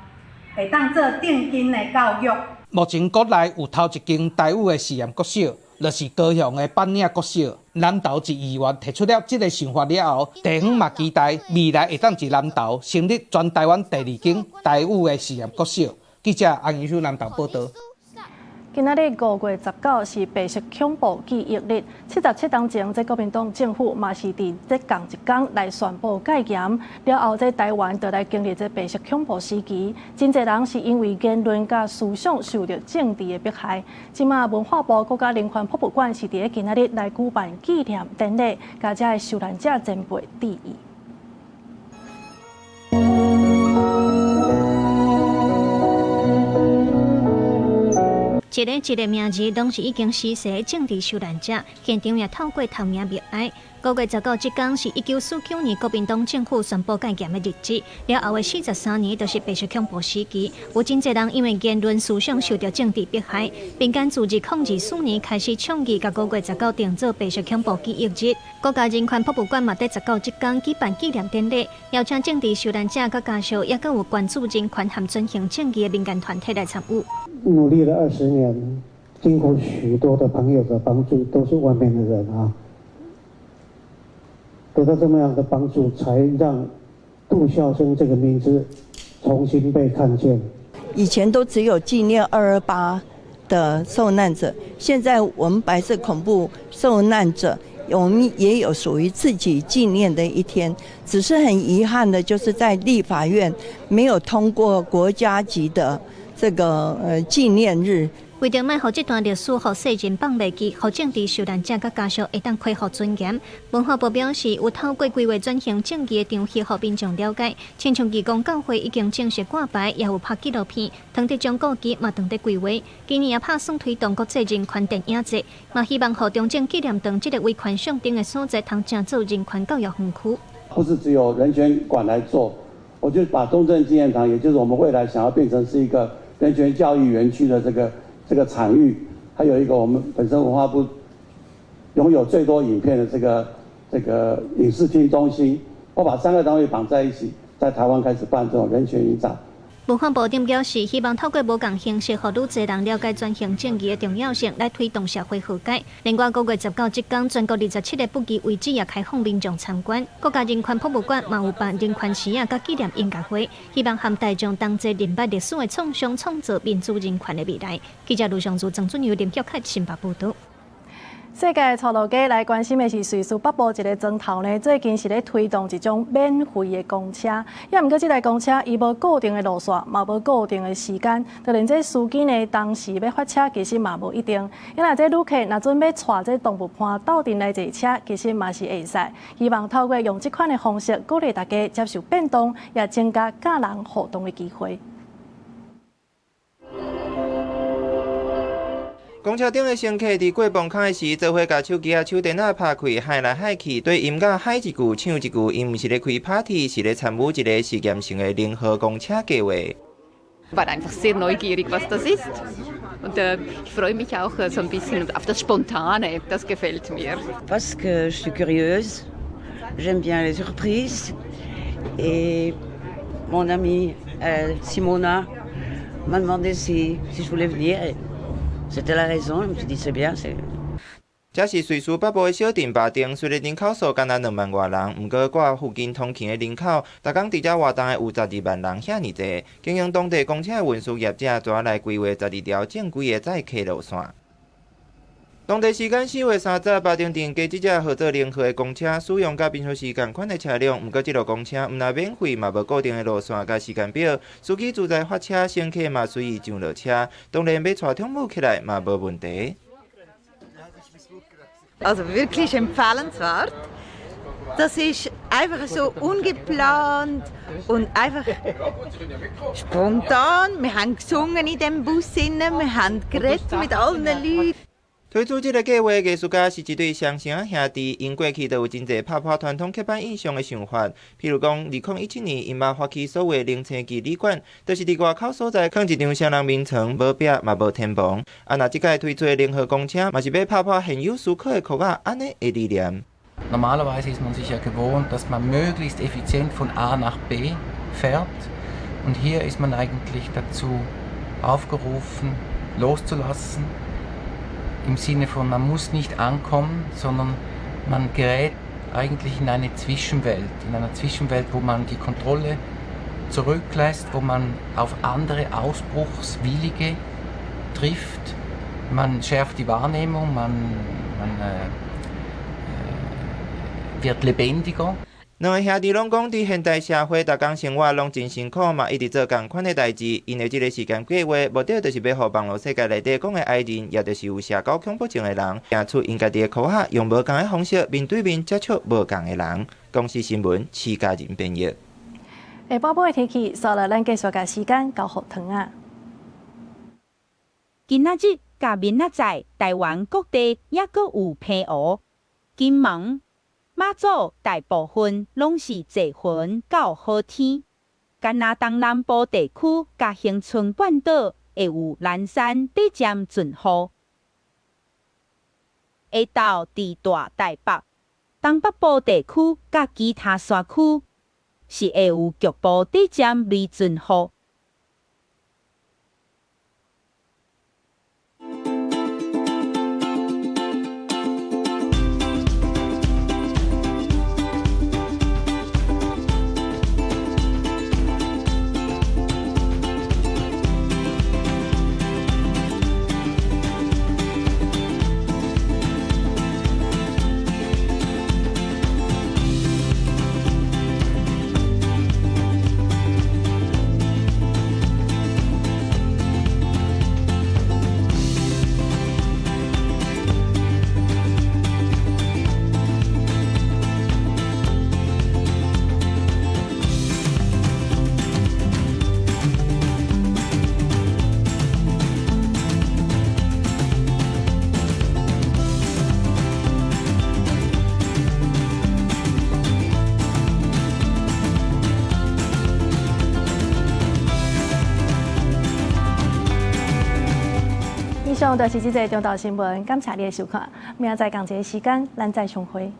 [SPEAKER 28] 會當做正經的教育。
[SPEAKER 10] 目前國內有頭一間台語的實驗國小，就是高雄的板嶺國小。南投一議員提出了這個想法了後，地方嘛期待未來會當佇南投成立全台灣第二間台語的實驗國小。記者安怡秀南投報道。
[SPEAKER 1] 今仔日5月19是白色恐怖記憶日。77年前，這國民黨政府嘛是佇這仝一工來宣布戒嚴。了後，這台灣就來經歷這白色恐怖時期，真濟人是因為言論佮思想受著政治的迫害。這馬文化部國家人權博物館是佇咧今仔日來舉辦紀念典禮，共遮的受難者前輩致意。
[SPEAKER 29] 一个一个名字攏是已經逝世的政治受難者，現場也透過投名默哀。5月19這天是1949年國民黨政府宣布戒嚴的日子，了後的43年就是白色恐怖時期，有真濟人因為言論思想受著政治迫害。民間自2024年開始倡議，共5月19定做白色恐怖記憶日。國家人權博物館嘛佇19這天舉辦紀念典禮，邀請政治受難者佮家屬，也閣有關注人權和轉型正義的民間團體來參與。
[SPEAKER 31] 努力了20年，經過許多的朋友的幫助，都是外面的人啊，得到這麼樣的幫助，才讓杜孝生這個名字重新被看見。
[SPEAKER 32] 以前都只有紀念228的受難者，現在我們白色恐怖受難者我們也有屬於自己紀念的一天。只是很遺憾的，就是在立法院沒有通過國家級的這個紀念日。
[SPEAKER 29] 為著莫予這段歷史予世人放袂記，予政治受難者佮家屬會當恢復尊嚴。文化部表示，有透過規劃轉型正義的場戲，予民眾了解。親像義工教會已經正式掛牌，也有拍紀錄片。唐德宗故居嘛當咧規劃，今年也拍算推動國際人權電影節，嘛希望予中正紀念堂這個維權象徵的所在，通成做人權教育園區。
[SPEAKER 4] 不是只有人權館來做，我就把中正紀念堂，也就是我們未來想要變成是一個人權教育園區的這個場域，還有一個我們本身文化部擁有最多影片的這個影視廳中心，我把三個單位綁在一起，在台灣開始辦這種人權影展。
[SPEAKER 29] 文化部長表示，希望透過無仝形式，予愈濟人了解轉型正義的重要性，來推動社會和解。另外，9月19這工，全國27個不記遺址也開放民眾參觀。國家人權博物館嘛有辦人權時仔佮紀念音樂會，希望和大眾同齊認捌歷史的創傷，創造民主人權的未來。記者盧尚如、曾俊佑、林玉凱新北報導。
[SPEAKER 1] 世界出路家來關心的是瑞士北部一个莊頭呢，最近是咧推動一種免費的公車。也毋過這台公車伊無固定的路線，嘛無固定的時間，就連這司機呢當時欲發車，其實嘛無一定。因為這旅客若準備帶這動物伴鬥陣來坐車，其實嘛是會使。希望透過用這款的方式，鼓勵大家接受變動，也增加佮人互動的機會。
[SPEAKER 5] 公車頂的乘客佇過磅口時，做伙共手機仔、手電仔拍開，喊來喊去，對音樂喊一句、唱一句，𪜶毋是咧開 party，是咧參與一個實驗性的聯合公車計劃。
[SPEAKER 6] War einfach sehr neugierig, was das ist. Und ich freue mich auch so ein bisschen auf das Spontane, das gefällt mir.
[SPEAKER 7] Parce que je suis curieuse, j'aime bien les surprises. Et mon amie Simona m'a demandé si je voulais venir. C'était la raison, je me suis dit c'est bien, c'est.
[SPEAKER 5] 這是瑞士北部的小鎮巴丁，雖然人口數干焦2萬外人，毋過掛附近通勤的人口，逐工佇遮活動的有12萬人遐爾濟。經營當地公車的運輸業者，昨來規劃12條正規的載客路線。當地時間4月30，巴丁鎮加這隻號做聯合的公車，使用佮平常時仝款的車輛，毋過這路公車毋但免費，嘛無固定的路線佮時間表，司機自在發車，乘客嘛隨意上落車，當然欲帶寵物起來嘛無問題。
[SPEAKER 8] Also wirklich empfehlenswert. Das ist einfach so ungeplant und einfach spontan. Wir haben gesungen in dem Bus, wir haben geredet mit allen Leuten.
[SPEAKER 5] 推出這个計劃，藝術家是一對雙生兄弟，𪜶過去就有真濟拍破傳統刻板印象的想法。譬如講，2017年，𪜶嘛發起所謂零星期旅館，就是佇外口所在囥一張雙人眠床，無壁嘛無天棚。啊，若這擺推出的聯合公車，嘛是欲拍破現有思考的箍仔，按呢的理念。
[SPEAKER 9] Normalerweise ist man sich ja gewohnt, dass man möglichst effizient von A nach B fährt. Und hier ist man eigentlich dazu aufgerufen, loszulassen. Im Sinne von, man muss nicht ankommen, sondern man gerät eigentlich in eine Zwischenwelt, in einer Zwischenwelt, wo man die Kontrolle zurücklässt, wo man auf andere Ausbruchswillige trifft. Man schärft die Wahrnehmung, man wird lebendiger.
[SPEAKER 5] 兩个兄弟攏講，佇現代社會，逐工生活攏真辛苦，嘛一直做仝款的代誌。𪜶的這个時間計劃，目的就是欲予網路世界內底講的 I 人，也就是有社交強迫症的人，行出𪜶家己的科學，用無仝的方式面對面接觸無仝的人。公視新聞，徐嘉仁編譯。
[SPEAKER 1] 下晡晡的天氣，煞來咱繼續共時間交予糖仔。
[SPEAKER 11] 今仔日佮明仔載，台灣各地猶閣有澎湖、金門、馬祖大部分攏是濟雲到好天，干焦東南部地區佮恆春半島會有零星短暫陣雨。下晝佇大台北、東北部地區佮其他山區是會有局部短暫雷陣雨。
[SPEAKER 1] 上就是這節中晝新聞，感謝你的收看。明仔載仝一个時間，咱再相會。